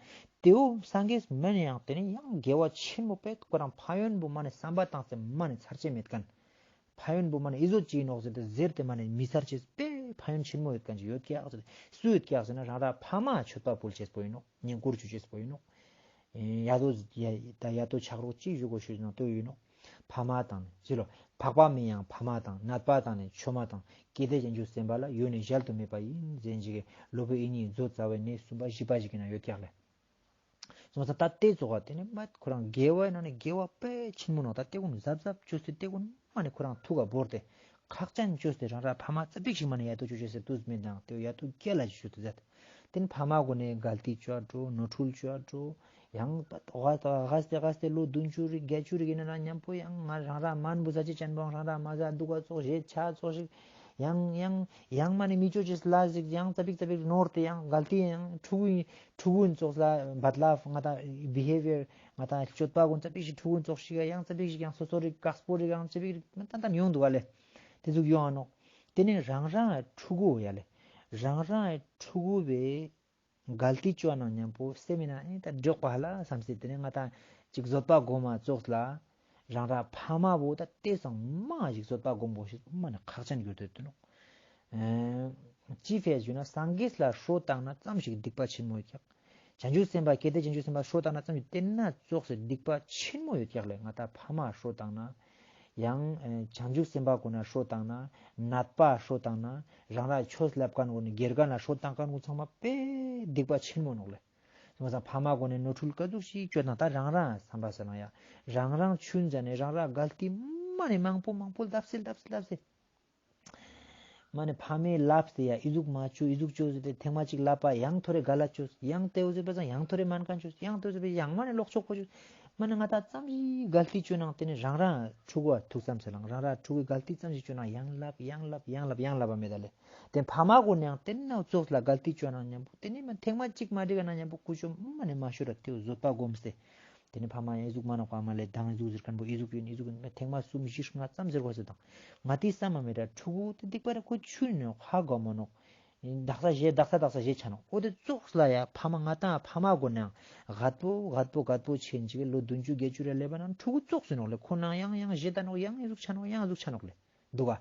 དེའོ་སངས་རྒྱས་མིན་ཡང་དེ་ནི་ཡང་དགེ་བ་ཆེན་མོ་པས་ཁོ་རང་ཕན་ཡོན་པོ་མ་ནི་བསམ་པ་བཏང་སྟེ་མ་ནི་ཚར་ཅེས་མེད་མཁན། ཕན་ཡོན་པོ་མ་ནི་ཨི་ཟོ་ཅི་ནོག་ཟེར་ཏེ་ཟེར་ཏེ་མ་ནི་མི་ཚར་ཅེས་པས་ཕན་ཡོན་ཆེན་མོ་ཡོད་མཁན་ཅིག་ཡོད་ཀྱག་ཟེར་ཏེ་སུ་ཡོད་ཀྱག་ཟེར་ན་རང་ར་ཕ་མ་མཆོད་པ་ཕུལ་ཅེས་པོ་ཡིན་ནོག་བསྙེན་བཀུར་ཞུ་ཅེས་པོ་ཡིན་ནོག་ཡ་དོ་ཡ་ད་ཡ་དོ་ཆགས་རོགས་ཅི་ཞུ་དགོས་ཞུ་ན་ལྟོས་ཡིན་ནོག་ཕ་མ་དང་ནི་ཅི་ལོ། འཕགས་པ་མིན་ཡང་ཕ་མ་དང་ནད་པ་དང་ནི་ཆོས་མ་དང་། གལ་ཏེ་བྱང་ཆུབ་སེམས་དཔའ་ལ། ཡོད་ནི་གཞལ་དུ་མེད་པ་ཡིན་ཟེར་ཞིག་གི་སློབ་དཔོན་དབྱིག་གཉེན་མཛོད་རྩ་བའི་གནས་གསུམ་པ་བཞི་པ་ཞིག་གི་ནང་ཡོད་ཀྱག་ལེ། སོང་ཙང་ད་ལྟའི་ཚོགས་པ་དེ་ནི་མ་ཁོ་རང་དགེ་བའི་ནང་ནས་དགེ་བ་དཔེ་ཆེན་མོ་ནོག་ད་ལྟའི་ཀུན་གཟབ་གཟབ་བཅོས་ཏེ་ལྟའི་ཀུན་མ་ནི་ཁོ་རང་ཐུགས་ཀ་བོར་ཏེ་ཁག་ཅན་བཅོས་ཏེ་རང་ར་ཕ་མ་ཙ་པིག་ཞིག་མ་ནི་ཡ་དོ་བཅོ་བཅོས་ཟེར་དུས་མེད་དང་དེ་ཡ་དོ་སྐྱེ་ལ་ཞིག་བཅོས་ཏེ་མཛད། དེ་ནི་ཕ་མ་གུན་ནས་གལ་ཏེ་བཅོ་འགྲོ་ནོར་འཁྲུལ་བཅོ་འགྲོ། ཡང་ད་ལྟ་ལ་ལྟ་ལ་ལྟ་ལོ་བདུན་ཅུ་རེ་བརྒྱད་ཅུ་རེ་ཡིན་ན་མཉམ་པོ་ཡང་ང་རང་ར་མན་བུ་ཟ་ཅི་ཅན་པོ་རང་ར་མ་ཟ་འདུག་ག་ཙོག་བཞེས་ཆ་ཙོག་ཞིག་ཡང་ཡང་ཡང་མ་ནི་མི་ཅོ་ཅེས་ལ་ཞིག་ཡང་ཙ་པིག་ཙ་པིག་ནོར་ཏེ་ཡང་གལ་ཏེ་ཡང་ཕྲུ་གུ་ཕྲུ་གུ་ཙོག་ལ་བད་ལ་ང་ད་བི་ཧེ་བི་ཡར་ང་ད་སྤྱོད་པ་གུན་ཙ་པིག་ཞིག་ཕྲུ་གུ་ཙོག་ཞིག་ཡང་ཙ་པིག་ཞིག་ཡང་སོ་སོ་རིག་དཀགས་པོ་རིག་ཡང་ཙ་པིག་རིག་ཏན་ཏན་ཡོང་འདུག་ག་ལེ། དེ་ཟུག་ཡོང་ཨ་ནོག་དེ་ནི་རང་རང་ཕྲུ་གུ་ཡ་ལེ། རང་རང་ཕྲུ་གུ་བས་གལ་ཏེ་བཅོ་ན་མཉམ་པོ་སེམས་ཡིན་ན་ཨེ་ད་འགྲོགས་པ་ལ་བསམ་སྲིད་དེ་ནས་ང་ད་ཅིག་བཟོད་པ་སྒོམ་མ་ཙོགས་ལ་རང་ར་ཕ་མ་བོ་ད་ལྟས་སང་མ་ཞིག་བཟོད་པ་སྒོམ་དགོས་ཤེས་མ་ནི་ཁག་ཅན་གྱུར་ཏེ་འདུག་ནོ། ཅི་ཕེ་ཞུ་ན་སངས་རྒྱས་ལ་ཧྲོ་བཏང་ན་ཙམ་ཞིག་སྡིག་པ་ཆེན་མོ་ཡོད་ཀྱག་བྱང་ཆུབ་སེམས་དཔའ་གལ་ཏེ་བྱང་ཆུབ་སེམས་དཔའ་ཧྲོ་བཏང་ན་ཙམ་ཞིག་དེ་ན་ཙོགས་སེ་སྡིག་པ་ཆེན་མོ་ཡོད་ཀྱག་ལེ། ང་ད་ཕ་མ་ཧྲོ་བཏང་ན། ཡང་ཨེ་བྱང་ཆུབ་སེམས་དཔའ་ཀུན་ན་ཧྲོ་བཏང་ན། ནད་པ་ཧྲོ་བཏང་ན། རང་ར་ཆོས་ལབ་མཁན་ཀུན་ནི་དགེ་རྒན་ལ་ཧྲོ་བཏང་མཁན་ཀུན་ཚང་མ་དཔེ་སྡིག་པ་ཆེན་མོ་ནོག་ལེ། སོང་ཙང་ཕ་མ་ཀུན་ནི་ནོར་འཁྲུལ་ག་ཟུག་ཞིག་བཅོས་དང་ད་རང་རང་བསམ་པ་ཟེར་ན་ཡ། རང་རང་ཆུན་ཟ་ནས་རང་ར་གལ་ཏེ་མ་ནས་མང་པོ་མང་པོ་ལབ་སེ་ལབ་སེ་ལབ་སེ། མ་ནི་ཕ་མའི་ལབ་སྟེ་ཡ་ཨི་ཟུག་མ་བཅོས་ཨི་ཟུག་བཅོས་ཟེར་ཏེ་ཐེངས་མ་གཅིག་ལབ་པ་ཡང་ཐོ་རེ་ག་ལ་བཅོས་ཡང་ཏེའུ་ཟེར་པ་ཙང་ཡང་ཐོ་རེ་མན་ཁན་བཅོས་ཡང་ཏེའུ་ཟེར་པ་ཡང་མ་ནི་ལོག་ཕྱོགས་ཁོ་བཅོས། མ་ནི་ང་ད་ཙམ་ཞིག་གལ་ཏེ་བཅོས་ནང་དེ་ནི་རང་རང་ཕྲུ་གུ་ཐུགས་བསམ་ཟེར་ལང་རང་རང་ཕྲུ་གུའི་གལ་ཏེ་ཙམ་ཞིག་བཅོས་ནང་ཡང་ལབ་ཡང་ལབ་ཡང་ལབ་ཡང་ལབ་པ་མེད་ད་ལེ། དེ་ཕ་མ་གུན་ནི་ཡང་དེ་ནི་ཙོགས་ལ་གལ་ཏེ་བཅོས་ནང་མཉམ་པོ་དེ་ནི་མ་ཐེངས་མ་གཅིག་མ་འགྲིག་ག་ན་མཉམ་པོ་ཀུ་ཅོ་མ་ནི་མ་ཤོར་ར་ཏེའུ་བཟོད་པ་སྒོམ་སྟེ། དེ་ནས་ཕ་མ་ཡང་ཨི་ཟུག་མ་ནོག་པ་མ་ལས་དང་ཨི་ཟུག་ཟེར་མཁན་པོ་ཨི་ཟུག་ཡིན་ཨི་ཟུག་ཡིན་ཐེངས་མ་གསུམ་བཞི་ལྔ་ཙམ་ཟེར་དགོས་ཟེར་དང་། ང་དེའི་བསམ་མ་མེད་ར་ཕྲུ་གུ་དེ་སྡིག་པ་ར་ཁོ་ཆུ་ནི་ཧ་གོ་མ་ནོག་དག་ས་བཞེས་དག་ས་དག་ས་བཞེས་ཆ་ནོག་འོ་དེ་ཙོགས་ལ་ཡ་ཕ་མ་ང་དང་ཕ་མ་གོ་ནའང་རྒད་པོ་རྒད་པོ་རྒད་པོ་ཆེན་ཅིག་ལོ་བདུན་ཅུ་བརྒྱད་ཅུ་ར་སླེབས་པ་ན་ཕྲུ་གུ་ཙོགས་ཟེར་ནོག་ལེ། ཁོ་ནའང་ཡང་ཡང་བཞེས་ད་ནོག་ཡང་ཨི་ཟུག་ཆ་ནོག་ཡང་ཨི་ཟུག་ཆ་ནོག་ལེ། འདུག་ག་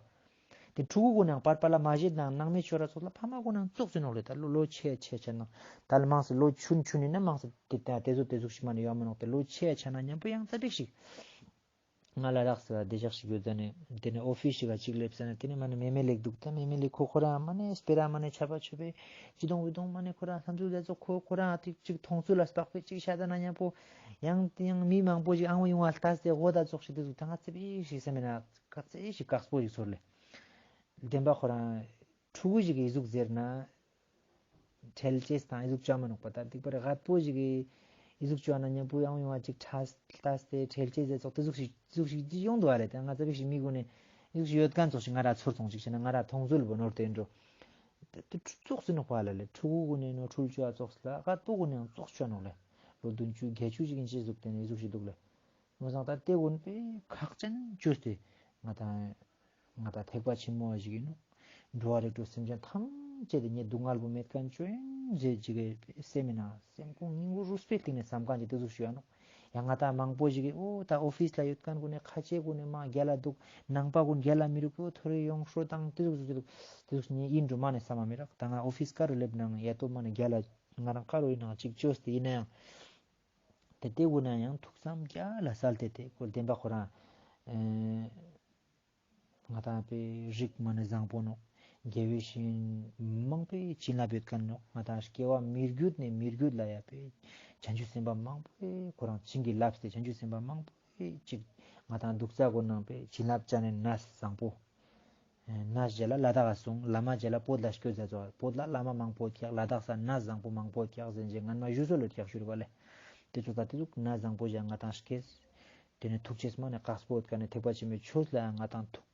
དེ་ཕྲུ་གུ་གུན་ནའང་པར་པ་ལ་མ་བཞེས་དང་ནང་མི་ཆོས་ར་ཚོགས་ལ་ཕ་མ་གུན་ནའང་ཙོགས་ཟེར་ནོག་ལེ། ད་ལོ་ལོ་ཆེ་ཆེ་ཆ་ན་ད་ལ་མང་སེ་ལོ་ཆུན་ཆུན་ཡིན་ན་མང་སེ་དེ་དེ་ཚོ་དེ་ཟུག་ཞིག་མ་ནི་ཡོད་མ་ནོག་དེ་ལོ་ཆེ་ཆ་ན་མཉམ་པོ་ཡང་ཙ་པིག་ཞིག་ང་ལ་རག་སེ་བ་བདེ་འཇགས་ཤིག་ཡོད་ད་ནི་དེ་ནི་ཨོ་ཕིས་ཤིག་ག་ཅིག་སླེབས་ས་ནི་དེ་ནི་མ་ནི་མེ་མེ་ལེགས་འདུག་ད་མེ་མེ་ལེགས་ཁོ་ཁོ་རང་མ་ནི་སྤེ་ར་མ་ནི་ཆར་པ་ཆུ་པེ་ཅི་དོང་བི་དོང་མ་ནི་ཁོ་རང་བསམ་ཚུལ་ལ་ཚོ་ཁོ་ཁོ་རང་ཨ་ཐིག་ཅིག་མཐོང་ཚུལ་ལ་སྤག་པེ་ཅིག་ཤ་ད་ན་མཉམ་པོ་ཡང་ཡང་མི་མང་པོ་ཞིག་ཨང་བ་ཡོང་བ་ལྟ་སྟེ་འོ་ད་ཙོགས་ཤིག་དེ་ཟུག་ད་ང་ཙི་པིག་ཞིག་སེམས་མེད་ན། ཁ་ཚེ་ཞིག་དཀགས་པོ་ཞིག་ཚོར་ལེ། བདེན་པ་ཁོ་རང་ཕྲུ་གུ་ཞིག་གི་ཨི་ཟུག་ཟེར་ན། ཁྲེལ་ཅེས་དང་ཨི་ཟུག་བཅོ་མ་ནོག་པ་ད་སྡིག་པ་རེ་རྒད་པོ་ཞིག་གི་ཨི་ཟུག་བཅོ་ན་མཉམ་པོ་ཡང་ཡོང་བ་ཅིག་ཁྲ་ལྟ་སྟེ་ཁྲེལ་ཅེས་ཟེར་ཙོག་དེ་ཟུག་ཞིག་ཟུག་ཞིག་ཅི་ཡོང་འདུག་ཨ་ལེ། ད་ང་ཚ་བིག་ཞིག་མི་གུན་ནས་ཨི་ཟུག་ཞིག་ཡོད་མཁན་ཙོག་ཞིག་ང་ར་ཚོར་སོང་ཅིག་བྱས་ན་ང་ར་མཐོང་ཚུལ་བོ་ནོར་དེ་འགྲོ། དེ་ཙོག་ཟེར་ནོག་པ་ལ་ལེ། ཕྲུ་གུ་གུན་ནས་ནོར་འཁྲུལ་བཅོ་ཙོག་ལ་རྒད་པོ་གུན་ནས་ཙོག་བཅོ་ནོག་ལེ། ལོ་བདུན་ཅུ་བརྒྱད་ཅུ་ཞིག་ཡིན་ཅི་ཟུག་དེ་ནས་ཨི་ཟུག་ཞིག་འདུག་ལེ། མོ་སང་ད་ལྟའི་ཀུན་དཔེ་ཁག་ཅན་བཅོས་ཏེ་ང་དང་ང་དང་ཐེག་པ་ཆེན་མོ་བ་ཞིག་ཡིན་ནོ། འགྲོ་བ་རིགས་དྲུག་སེམས་ཅན་ཐམས་ཅད་དེ་ཉེ་སྡུག་བསྔལ་བོ་མེད་མཁན་བཅོ་ཡིན་ཟེར་ཅིག་གི་སེམས་མིན་ན་སེམས་ཁོང་སྙིང་པོ་རུས་པའི་གཏིང་ནས་བསམ་མཁན་ཅིག་དེ་ཟུག་ཞུ་ཡ་ནོ། ཡང་ང་དང་མང་པོ་ཞིག་གིས་ཨོ་ད་ཨོ་ཕིས་ལ་ཡོད་མཁན་ཀུན་ནས་ཁ་ཆེ་ཀུན་ནས་མ་རྒྱལ་ལ་འདུག་ནང་པ་ཀུན་རྒྱལ་ལ་མི་རུག་ཨོ་ཐོ་རེ་ཡོང་ཧྲོ་དང་དེ་ཟུག་ཟུག་དེ་ཟུག་ཉེ་ཡིན་འགྲོ་མ་ནས་བསམ་མ་མི་རག་ད་ང་ཨོ་ཕིས་ཀ་རུ་སླེབས་ནང་ཡ་ཏོ་མ་ནས་རྒྱལ་ལ་ང་རང་ཀ་རུ་ཡིན་ནང་ཅིག་བཅོས་ཏེ་ཡིན་ན་ཡང་། དེ་དེ་གུན་ན་ཡང་ཐུགས་བསམ་རྒྱ་ལ་གསལ་ཏེ་དེ་ཁོ་བདེན་པ་ཁོ་རང་ཨེ་ང་དང་པའི་རིགས་མ་ནི་བཟང་པོ་ནོག། དགེ་བའི་བཤེས་གཉེན་མང་པོའི་བྱིན་རླབས་ཡོད་མཁན་ནོག། ང་དང་སྐྱེ་བ་མི་བརྒྱུད་ནས་མི་བརྒྱུད་ལ་ཡ་པའི་བྱང་ཆུབ་སེམས་དཔའ་མང་པོས་ཁོ་རང་བྱིན་གྱིས་བརླབས་ཏེ་བྱང་ཆུབ་སེམས་དཔའ་མང་པོས་ཅིག་ང་དང་འདུག་ས་གོ་ནང་པའི་བྱིན་རླབས་ཅན་ནི་གནས་བཟང་པོ། གནས་རྗེས་ལ་ལ་དྭགས་སོང་། བླ་མ་རྗེས་ལ་བོད་ལ་སྐྱོད་ཟེར་ཚོ། བོད་ལ་བླ་མ་མང་པོ་ཀྱག། ལ་དྭགས་ས་གནས་བཟང་པོ་མང་པོ་ཀྱག་ཟེར་རྗེས་ངན་མ་ཞུ་སོ་ལོ་ཀྱག་ཞུ་རུ་བ་ལས། དེ་ཚོ་ད་དེ་ཚོ་གནས་བཟང་པོ་ཞིག་ང་དང་སྐྱེས། དེ་ནས་ཐུགས་རྗེས་མ་ནས་དཀགས་པོ་ཡོད་ཀ་ནས་ཐེག་པ་ཆེན་པོའི་ཆོས་ལ་ང་དང་ཐུགས།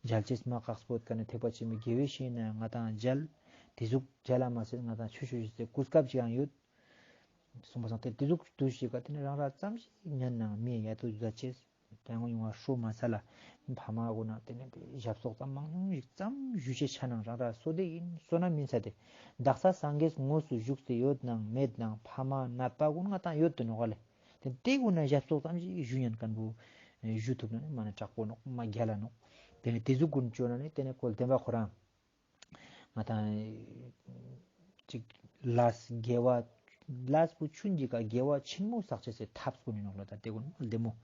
མཇལ་ཅེས་མ་དཀགས་པོ་ཡོད་ཀ་ནས་ཐེག་པ་ཆེན་པོའི་དགེ་བའི་བཤེས་གཉེན་ང་དང་མཇལ། དེ་ཟུག་མཇལ་ལ་མ་ཟད་ང་དང་ཆོས་ཞུ་ཞུ་སའི་གོ་སྐབས་ཅིག་ཡང་ཡོད། གསུངས་པ་སང་དེ་དེ་ཟུག་དུ་ཞིག་ག་དེ་ནི་རང་ར་ཙམ་ཞིག་ཉན་ནང་མི་ཡ་དོ་ཡོད་ཅེས། དེ་ཡང་ཡོང་བ་ཧྲོ་མ་ས་ལ། ཕ་མ་གོ་ན་དེ་ནི་ཞབས་སོགས་ཙམ་མང་ཉུང་ཞིག་ཙམ་ཞུ་ཅེས་ཆ་ནང་རང་ར་སོ་དེ་ཡིན་སོ་ན་མིན་ས་དེ། བདག་ས་སངས་རྒྱས་དངོས་སུ་བཞུགས་ཏེ་ཡོད་ནང་མེད་ནང་ཕ་མ་ནད་པ་གོ་ང་དང་ཡོད་དུ་ནོ་ག་ལེ། དེ་དེ་གུན་ན་ཞབས་ཏོག་ཙམ་ཞིག་ཞུ་ཉན་མཁན་པོ་ཞུ་ཐུབ་ན་ནི་མ་ནི་དྲག་པོ་ནོག་མ་རྒྱལ་ལ་ནོག། དེ་ནི་དེ་ཟུག་གུན་བཅོ་ན་ནི་དེ་ནི་ཁོ་བདེན་པ་ཁོ་རང་ང་དང་ཅིག་ལས་དགེ་བ་ལས་པོ་ཆུན་གྱི་ཀ་དགེ་བ་ཆེན་མོ་བསགས་ཆེ་སའི་ཐབས་པོ་ནི་ནོག་ལ་ད་དེ་གུན་མ་བདེ་མོ།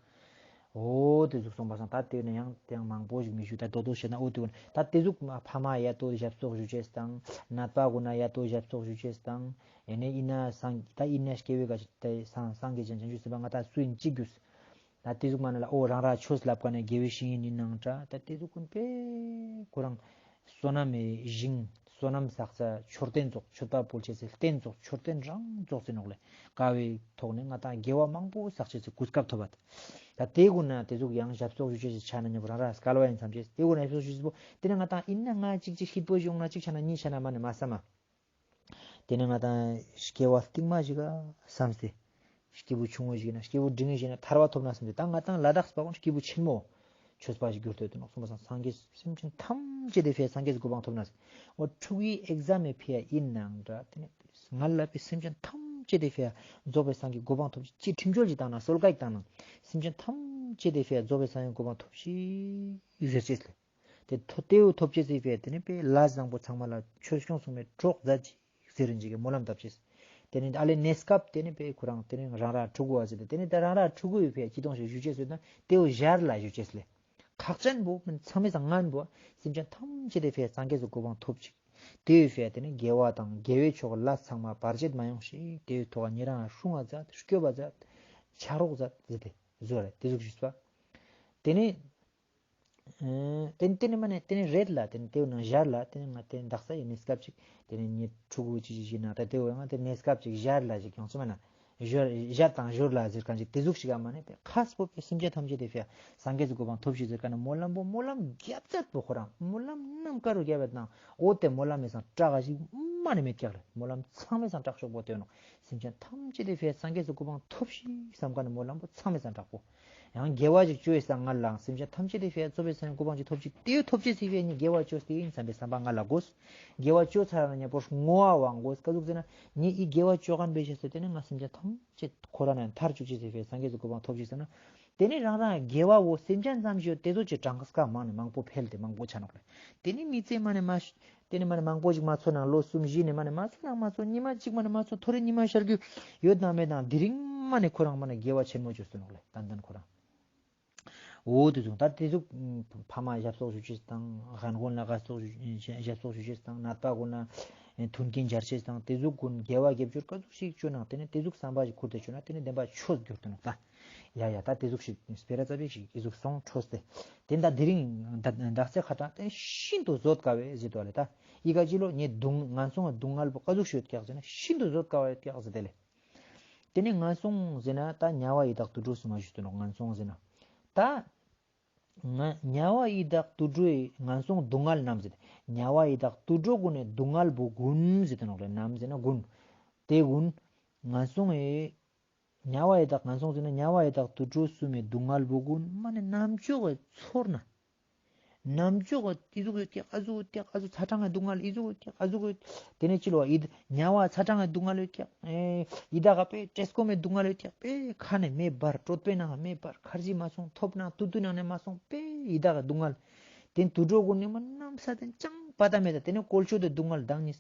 འོ་དེ་ཟུག་སོང་པ་སང་ད་དེ་ནི་ཡང་དེ་ཡང་མང་པོ་ཞིག་མི་ཞུ་ད་དོ་དོ་བཤད་ན་འོ་དེ་གུན་ད་དེ་ཟུག་ཕ་མ་ཡ་དོ་ཞབས་ཏོག་ཞུ་ཅེས་དང་ནད་པ་གུན་ན་ཡ་དོ་ཞབས་ཏོག་ཞུ་ཅེས་དང་། ཡེ་ནས་ཡིན་ན་སངས་ད་ཡིན་ན་སྐྱེ་བོའི་ག་ཅིག་ད་སངས་སངས་རྒྱས་ཅན་བྱང་ཆུབ་སེམས་དཔའ་ང་ད་སུ་ཡིན་ཅི་རྒྱུས། ད་དེ་ཟུག་མ་ན་ལ་ཨོ་རང་ར་ཆོས་ལབ་ག་ནས་དགེ་བའི་བཤེས་གཉེན་ཡིན་ནང་འདྲ་ད་དེ་ཟུག་ཀུན་པས་ཁོ་རང་བསོད་ནམས་མེད་ཞིང་བསོད་ནམས་བསགས་ས་མཆོད་རྟེན་རྫོགས་མཆོད་པ་ཕུལ་ཆེ་སའི་རྟེན་རྫོགས་མཆོད་རྟེན་རང་རྫོགས་ཟེར་ནོག་ལེ། དཀའ་བའི་ཐོག་ནས་ང་ད་དགེ་བ་མང་པོ་བསགས་ཆེ་སའི་གོ་སྐབས་ཐོབ་པ། ད་དེ་ཀུན་ན་དེ་ཟུག་ཡང་ཞབས་ཏོག་ཞུ་ཆེ་སའི་ཆ་ན་ཉམ་པོ་རང་ར་སྐལ་བ་ཡིན་བསམ་ཆེ་དེ་ཀུན་ན་ཞབས་ཏོག་ཞུ་ཆེ་སའི་པོ་དེ་ནས་ང་ད་ཡིན་ན་ང་གཅིག་གཅིག་ཤིད་པོ་ཞིག་ཡོང་ན་གཅིག་ཆ་ན་གཉིས་ཆ་ན་མ་ནས་མ་བསམ་མ། དེ་ནས་ང་དང་སྐྱེ་བ་རྟིང་མ་ཞིག་ག་བསམ་སྟེ། སྐྱེས་བུ་ཆུང་ངུ་ཞིག་ཡིན་ན་སྐྱེས་བུ་འབྲིང་ངུ་ཞིག་ཡིན་ན་ཐར་པ་ཐོབ་ན་བསམ་སྟེ་ད་ང་དང་ལ་དྭགས་པ་ཀུན་སྐྱེས་བུ་ཆེན་མོ། ཆོས་པ་ཞིག་གྱུར་ཏེ་ཡོད་དུ་ནོག་གསུངས་པ་སང་སངས་རྒྱས་སེམས་ཅན་ཐམས་ཅད་དེ་ཕའི་སངས་རྒྱས་སུ་གོ་འཕང་ཐོབ་ན་ཟེར། འོ་ཕྲུ་གུའི་ཨེག་ཛམ་མེ་ཕི་ཡ་ཡིན་ནང་འདྲ་དེ་ནས་ང་ལ་པའི་སེམས་ཅན་ཐམས་ཅད་དེ་ཕའི་རྫོགས་པའི་སངས་རྒྱས་གོ་འཕང་ཐོབ་ཅིག་ཁྲིམས་བཅོལ་ཅིག་བཏང་ན་སོལ་ཀ་ཅིག་བཏང་ན་སེམས་ཅན་ཐམས་ཅད་དེ་ཕའི་རྫོགས་པའི་སངས་རྒྱས་གོ་འཕང་ཐོབ་ཅིག་ཟེར་ཅེས་ལས། དེ་ཐོ་དེའུ་ཐོབ་ཅེས་སི་ཕའི་དེ་ནི་པའི་ལ་བཟང་པོ་ཚང་མ་ལ་ཆོས་སྐྱོང་སྲུང་མའི་གྲོགས་མཛད་ཅིག་ཟེར་རིན་ཅིག་གི་སྨོན་ལམ་བཏབ་ཅེས། དེ་ནི་ཨ་ལེ་གནས་སྐབས་དེ་ནི་པའི་ཁོ་རང་དེ་ནི་རང་ར་ཕྲུ་གུ་བ་ཟེར་ཏེ་དེ་ནི་ད་རང་ར་ཕྲུ་གུ་ཡི་ཕའི་སྤྱི་དོང་ཞིག་ཞུ་ཅེས་ཟེར་ན་དེའུ་ཞར་ལ་ཞུ་ཅེས་ལས། ཁག་ཅན་པོ་མིན་ཚང་མའི་སང་ངན་པོ་སེམས་ཅན་ཐམས་ཅད་དེ་ཕའི་སངས་རྒྱས་སུ་གོ་འཕང་ཐོབ་ཅིག། དེའུ་ཕའི་དེ་ནི་དགེ་བ་དང་དགེ་བའི་ཕྱོགས་ལ་ཚང་མ་བར་ཆད་མ་ཡོང་ཞིག་དེའུ་ཐོག་ཉེ་རང་སྲུང་བ་མཛད་སྐྱོབ་པ་མཛད་ཕྱག་རོགས་མཛད་ཟེར་ཏེ་བཟོ་རེ་དེ་ཟུག་ཞུས་པ། དེ་ནི། དེ་དེ་ནི་མ་ནི་དེ་ནི་རེད་ལ་དེ་ནི་དེའུ་ནང་ཞར་ལ་དེ་ནི་ང་དེ་ནི་དག་ས་ཡི་གནས་སྐབས་ཅིག་དེ་ནི་ངའི་ཕྲུ་གུ་ཅིག་ཅིག་ཞིག་ན་ད་དེའུ་ང་དེ་གནས་སྐབས་ཅིག་ཞར་ལ་ཞིག་ཡོང་ཅི་མ་ན་ཞོར་ཞར་དང་ཞོར་ལ་ཟེར་གང་ཅིག་དེ་ཟུག་ཞིག་ག་མ་ནི་པའི་ཁ་སྤོབས་པའི་སེམས་ཅན་ཐམས་ཅད་དེ་ཕའི་སངས་རྒྱས་སུ་གོ་འཕང་ཐོབ་ཤིག་ཟེར་ག་ནི་སྨོན་ལམ་པོ་སྨོན་ལམ་རྒྱབ་ཚད་པོ་ཁོ་རང་སྨོན་ལམ་ནམ་ཀ་རུ་རྒྱབ་པའི་དང་འོ་དེ་སྨོན་ལམ་མི་སང་སྐྲག་ག་ཞིག་མ་ནི་མེད་ཀྱག་རེད། སྨོན་ལམ་ཚང་མའི་སང་སྐྲག་ཤོག་པོ་དེ་ནོ་སེམས་ཅན་ཐམས་ཅད་དེ་ཕའི་སངས་རྒྱས་སུ་གོ་འཕང་ཐོབ་ཤིག་བསམ་ག་ནི་སྨོན་ལམ་པོ་ཚང་མའི་སང་སྐྲག་པོ། ཡང་དགེ་བ་ཞིག་བཅོས་སང་ང་ལའང་སེམས་ཅན་ཐམས་ཅད་དེ་ཕའི་རྫོགས་པའི་སངས་རྒྱས་གོ་འཕང་ཅིག་ཐོབ་ཅིག་དེའི་ཐོབ་ཅེས་སི་ཕའི་ནི་དགེ་བ་བཅོས་ཏེ་ཡིན་བསམ་པའི་བསམ་པ་ང་ལ་དགོས། དགེ་བ་བཅོས་ཚར་ན་ཉེ་པོ་བསྔོ་བ་བང་དགོས་ཀ་ཟུག་ཟེར་ན་ངས་ཨི་དགེ་བ་བཅོ་མཁན་པའི་ཞེས་སོ་དེ་ནི་ང་སེམས་ཅན་ཐམས་ཅད་ཁོ་ར་ནས་ཐར་བཅུག་ཅེས་སི་ཕའི་སངས་རྒྱས་སུ་གོ་འཕང་ཐོབ་ཅིག་ཟེར་ན། དེ་ནི་རང་རང་དགེ་བ་བོ་སེམས་ཅན་ཙམ་ཞིག་ཡོད་དེ་ཚོ་ཅིག་གྲངས་ཀ་མང་ནས་མང་པོ་འཕེལ་ཏེ་མང་པོ་ཆ་ནོག་ལེ། དེ་ནི་མི་ཚེ་མ་ནས་མ་ཤི། དེ་ནི་མ་ནས་མང་པོ་ཞིག་མ་འཚོ་ནང་ལོ་གསུམ་བཞི་ནས་མ་ནས་མ་འཚོ་ནང་མ་འཚོ་ཉི་མ་གཅིག་མ་ནས་མ་འཚོ་ཐོ་རེ་ཉི་མ་ཤར་རྒྱུ་ཡོད་ན་མེད་ན་དེ་རིང་མ་ནས་ཁོ་རང་མ་ནས་དགེ་བ་ཆེན་མོ་བཅོས་སོ་ནོག་ལེ་ཏན་ཏན་ཁོ་རང་། འོ་དེ་ཚོ་ད་དེ་ཚོ་ཕ་མ་ཞབས་སོགས་ཞུ་ཆེས་དང་ཧན་གོན་ལ་དགའ་སོགས་ཞུ་ཞབས་སོགས་ཞུ་ཆེས་དང་ནད་པ་ཀུན་ན་མཐུན་རྐྱེན་སྦྱར་ཆེས་དང་དེ་ཚོ་ཀུན་དགེ་བ་དགེ་སྦྱོར་ག་ཚོད་ཞིག་བཅོས་ནང་དེ་ནས་དེ་ཚོ་བསམ་པ་ཞིག་ཁུར་དེ་བཅོས་ན་དེ་ནས་བདེན་པ་ཆོས་གྱུར་དུ་ནོག་ད། ཡ་ཡ་ད་དེ་ཟུག་ཞིག་སྤེ་ར་ཙ་པིག་ཞིག་དེ་ཟུག་སོང་འཕྲོས་ཏེ། དེ་ད་དེ་རིང་ད་ད་ཚེ་ཁ་གྲངས་དེ་ཤིན་ཏུ་བཟོད་དཀའ་བའི་ཟེར་དོ་ལེ་ད། ཡི་ག་ཅི་ལོ་ངས་སྡུག་ངན་སོང་གི་སྡུག་བསྔལ་པོ་ག་ཟུག་ཤོད་ཀྱག་ཟེར་ན་ཤིན་ཏུ་བཟོད་དཀའ་བའི་ཀྱག་ཟེར་དེ་ལེ། དེ་ནས་ངན་སོང་ཟེར་ན་ད་དམྱལ་བ་ཡི་དྭགས་དུད་འགྲོ་གསུམ་མ་ཞུ་དུ་ནོག་ངན་སོང་ཟེར་ན། ད། ང་དམྱལ་བ་ཡི་དྭགས་དུད་འགྲོའི་ངན་སོང་སྡུག་བསྔལ་རྣམས་ཟེར་ཏེ། དམྱལ་བ་ཡི་དྭགས་དུད་འགྲོ་ཀུན་ནས་སྡུག་བསྔལ་བོ་ཀུན་ཟེར་ཏེ་ནོག་ལེ་རྣམས་ཟེར་ན་ཀུན། དེ་ཀུན། ངན་སོང་ངི། དམྱལ་བ་ཡི་དྭགས་ངན་སོང་ཟེར་ན་དམྱལ་བ་ཡི་དྭགས་དུད་འགྲོ་གསུམ་མའི་སྡུག་བསྔལ་བོ་ཀུན་མ་ནི་རྣམ་ཅོག་གི་ཚོར་ན། རྣམ་ཅོག་གི་ཨི་ཟུག་ཡོད་ཀྱག་ཨ་ཟུག་ཡོད་ཀྱག་ཨ་ཟུག་ཚ་གྲང་གི་སྡུག་བསྔལ་ཨི་ཟུག་ཡོད་ཀྱག་ཨ་ཟུག་ཡོད། དེ་ནས་ཅི་ལོ་ཡི་དམྱལ་བ་ཚ་གྲང་གི་སྡུག་བསྔལ་ཡོད་ཀྱག་ཨེ་ཡི་དྭགས་པས་བཀྲེས་སྐོམ་མའི་སྡུག་བསྔལ་ཡོད་ཀྱག་པས་ཁ་ནས་མེ་འབར་གྲོད་པའི་ནང་མེ་འབར་ཁར་ཇི་མ་སོང་ཐོབ་ན་ཏུ་ཏུ་ནང་ནས་མ་སོང་པས་ཡི་དྭགས་སྡུག་བསྔལ། དེ་དུད་འགྲོ་ཀུན་ནི་མ་གནམ་ས་དེ་ཅང་པ་ཏ་མེད་ད། དེ་ནས་བཀོལ་སྤྱོད་དེ་སྡུག་བསྔལ་དང་ནི་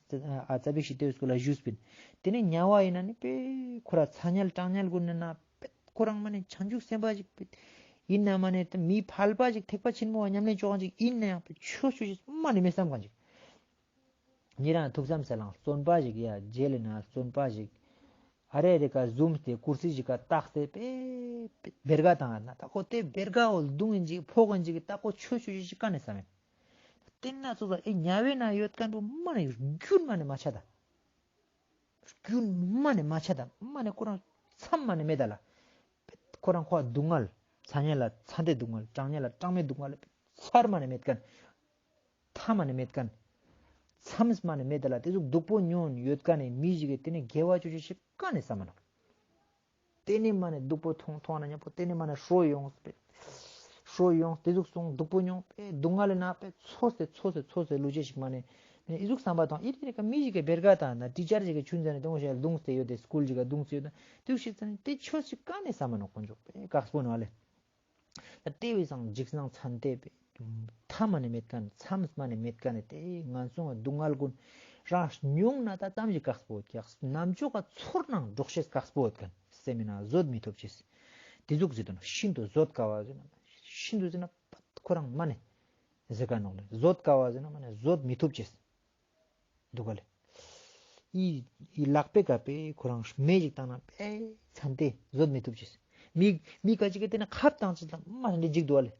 ཨ་ཙ་པིག་ཤི་དེ་སྐོར་ལ་ཞུས་པིན། དེ་ནས་དམྱལ་བ་ཡིན་ན་ནི་པས་ཁོ་ར་ཚ་དམྱལ་གྲང་དམྱལ་ཀུན་ནི་ན་པས་ ཁོ་རང་མ་ནས་བྱང་ཆུབ་སེམས་དཔའ་ཞིག་ཡིན་ན་མ་ནས་མི་ཕལ་པ་ཞིག་ཐེག་པ་ཆེན་པོ་བ་ཉམས་ལེན་བཅོ་གང་ཞིག་ཡིན་ན་ཡང་ཆོས་ཆོས་ཞིག་མ་ནས་མི་བསམ་གང་ཞིག་ཉེ་རང་ཐུགས་བསམ་ཟེར་ལང་བརྩོན་པ་ཞིག་ཡ་རྗེས་ལ་ན་བརྩོན་པ་ཞིག་ཨ་རེ་རེ་ཀ་ཟུམ་སྟེ་ཀུར་སི་ཞིག་ག་བཏགས་ཏེ་པེ་བེར་ག་དང་ན་ད་ཁོ་དེ་བེར་ག་འོ་རྡུང་ཡིན་ཅིག་ཕོག་ཡིན་ཅིག་ད་ཁོ་ཆོས་ཆོས་ཞིག་ག་ནས་བསམ་ཡིན། དེ་ན་ཚོ་ལ་ཨེ་ཉ་བའི་ན་ཡོད་མཁན་པོ་མ་ནས་རྒྱུན་མ་ནས་མ་ཆ་ད། རྒྱུན་མ་ནས་མ་ཆ་ད་མ་ནས་ཁོ་རང་མཚམས་མ་ནས་མེད་ད་ལ། ཁོ་རང་ཁོ་སྡུག་བསྔལ་ཚ་ཉལ་ལ་ཚ་འདས་སྡུག་བསྔལ་གྲང་ཉལ་ལ་གྲང་མོའི་སྡུག་བསྔལ་ཚར་མ་ནས་མེད་མཁན། མཐའ་མ་ནས་མེད་མཁན། མཚམས་མ་ནས་མེད་ད་ལ་དེ་ཟུག་སྡུག་པོ་མྱོང་ཡོད་མཁན་ནས་མི་ཞིག་གིས་དེ་ནས་དགེ་བ་ཅོ་ཅོ་ཞིག་ག་ནས་བསམ་མ་ནོ། དེ་ནས་མ་ནས་སྡུག་པོ་མཐོང་མཐོང་ན་མཉམ་པོ་དེ་ནས་མ་ནས་ཧྲོ་ཡོང་སྤེ། ཧྲོ་ཡོང་དེ་ཟུག་སོང་སྡུག་པོ་མྱོང་སྤེ་སྡུག་བསྔལ་ལས་ན་སྤེ་ཚོ་སེ་ཚོ་སེ་ཚོ་སེ་ལུས་ཅེ་ཞིག་མ་ནས་ནས་ཨི་ཟུག་བསམ་པ་དང་ཨི་རེ་རེ་ཀ་མི་ཞིག་གི་བེར་ག་དང་ན་ཊི་ཅར་ཞིག་གི་ཆུན་ཟེར་ནས་དེ་མོ་ཞིག་ལ་རྡུང་སྟེ་ཡོད་དེ་སྐུལ་ཞིག་ག་རྡུང་སྟེ་ཡོད་ན་དེ་ཞིག་ཙང་ནས་དེ་ཆོས་ཞིག་ག་ནས་བསམ་མ་ནོ་དཀོན་མཆོག་སྤེ་དཀགས་པོ་ནོ་ཨ་ལེ། ད་ལྟེ་བའི་སང་འཇིགས་སྣང་ཚན་ལྟེ་བའི་མཐའ་མ་ནས་མེད་མཁན་མཚམས་མ་ནས་མེད་མཁན་ནས་དེ་ངན་སོང་བ་སྡུག་བསྔལ་ཀུན་རང་མྱོང་ན་ད་ཙམ་ཞིག་དཀགས་པོ་ཡོད་ཀྱག་རྣམ་ཅོག་ག་ཚོར་སྣང་འགྲོགས་ཤེས་དཀགས་པོ་ཡོད་མཁན་སེམས་མིན་ན་བཟོད་མི་ཐུབ་ཅེས། དེ་ཟུག་ཟེར་དོན་ཤིན་ཏུ་བཟོད་དཀའ་བ་ཟེར་ན་ཤིན་ཏུ་ཟེར་ན་ཁོ་རང་མ་ནས་ཟེར་ག་ནོག་ལེ། བཟོད་དཀའ་བ་ཟེར་ན་མ་ནས་བཟོད་མི་ཐུབ་ཅེས། འདུག་ག་ལེ། ཨི་ཨི་ལག་པའི་ཀ་པའི་ཁོ་རང་མེ་ཞིག་བཏང་ན་པའི་ཚན་ཏེ་བཟོད་མི་ཐུབ་ཅེས། མི་མི་ཀ་ཅིག་གི་དེ་ན་ཁབ་བཏང་ཅིག་དང་མ་འདི་འཇིག་འདུག་ག་ལེ།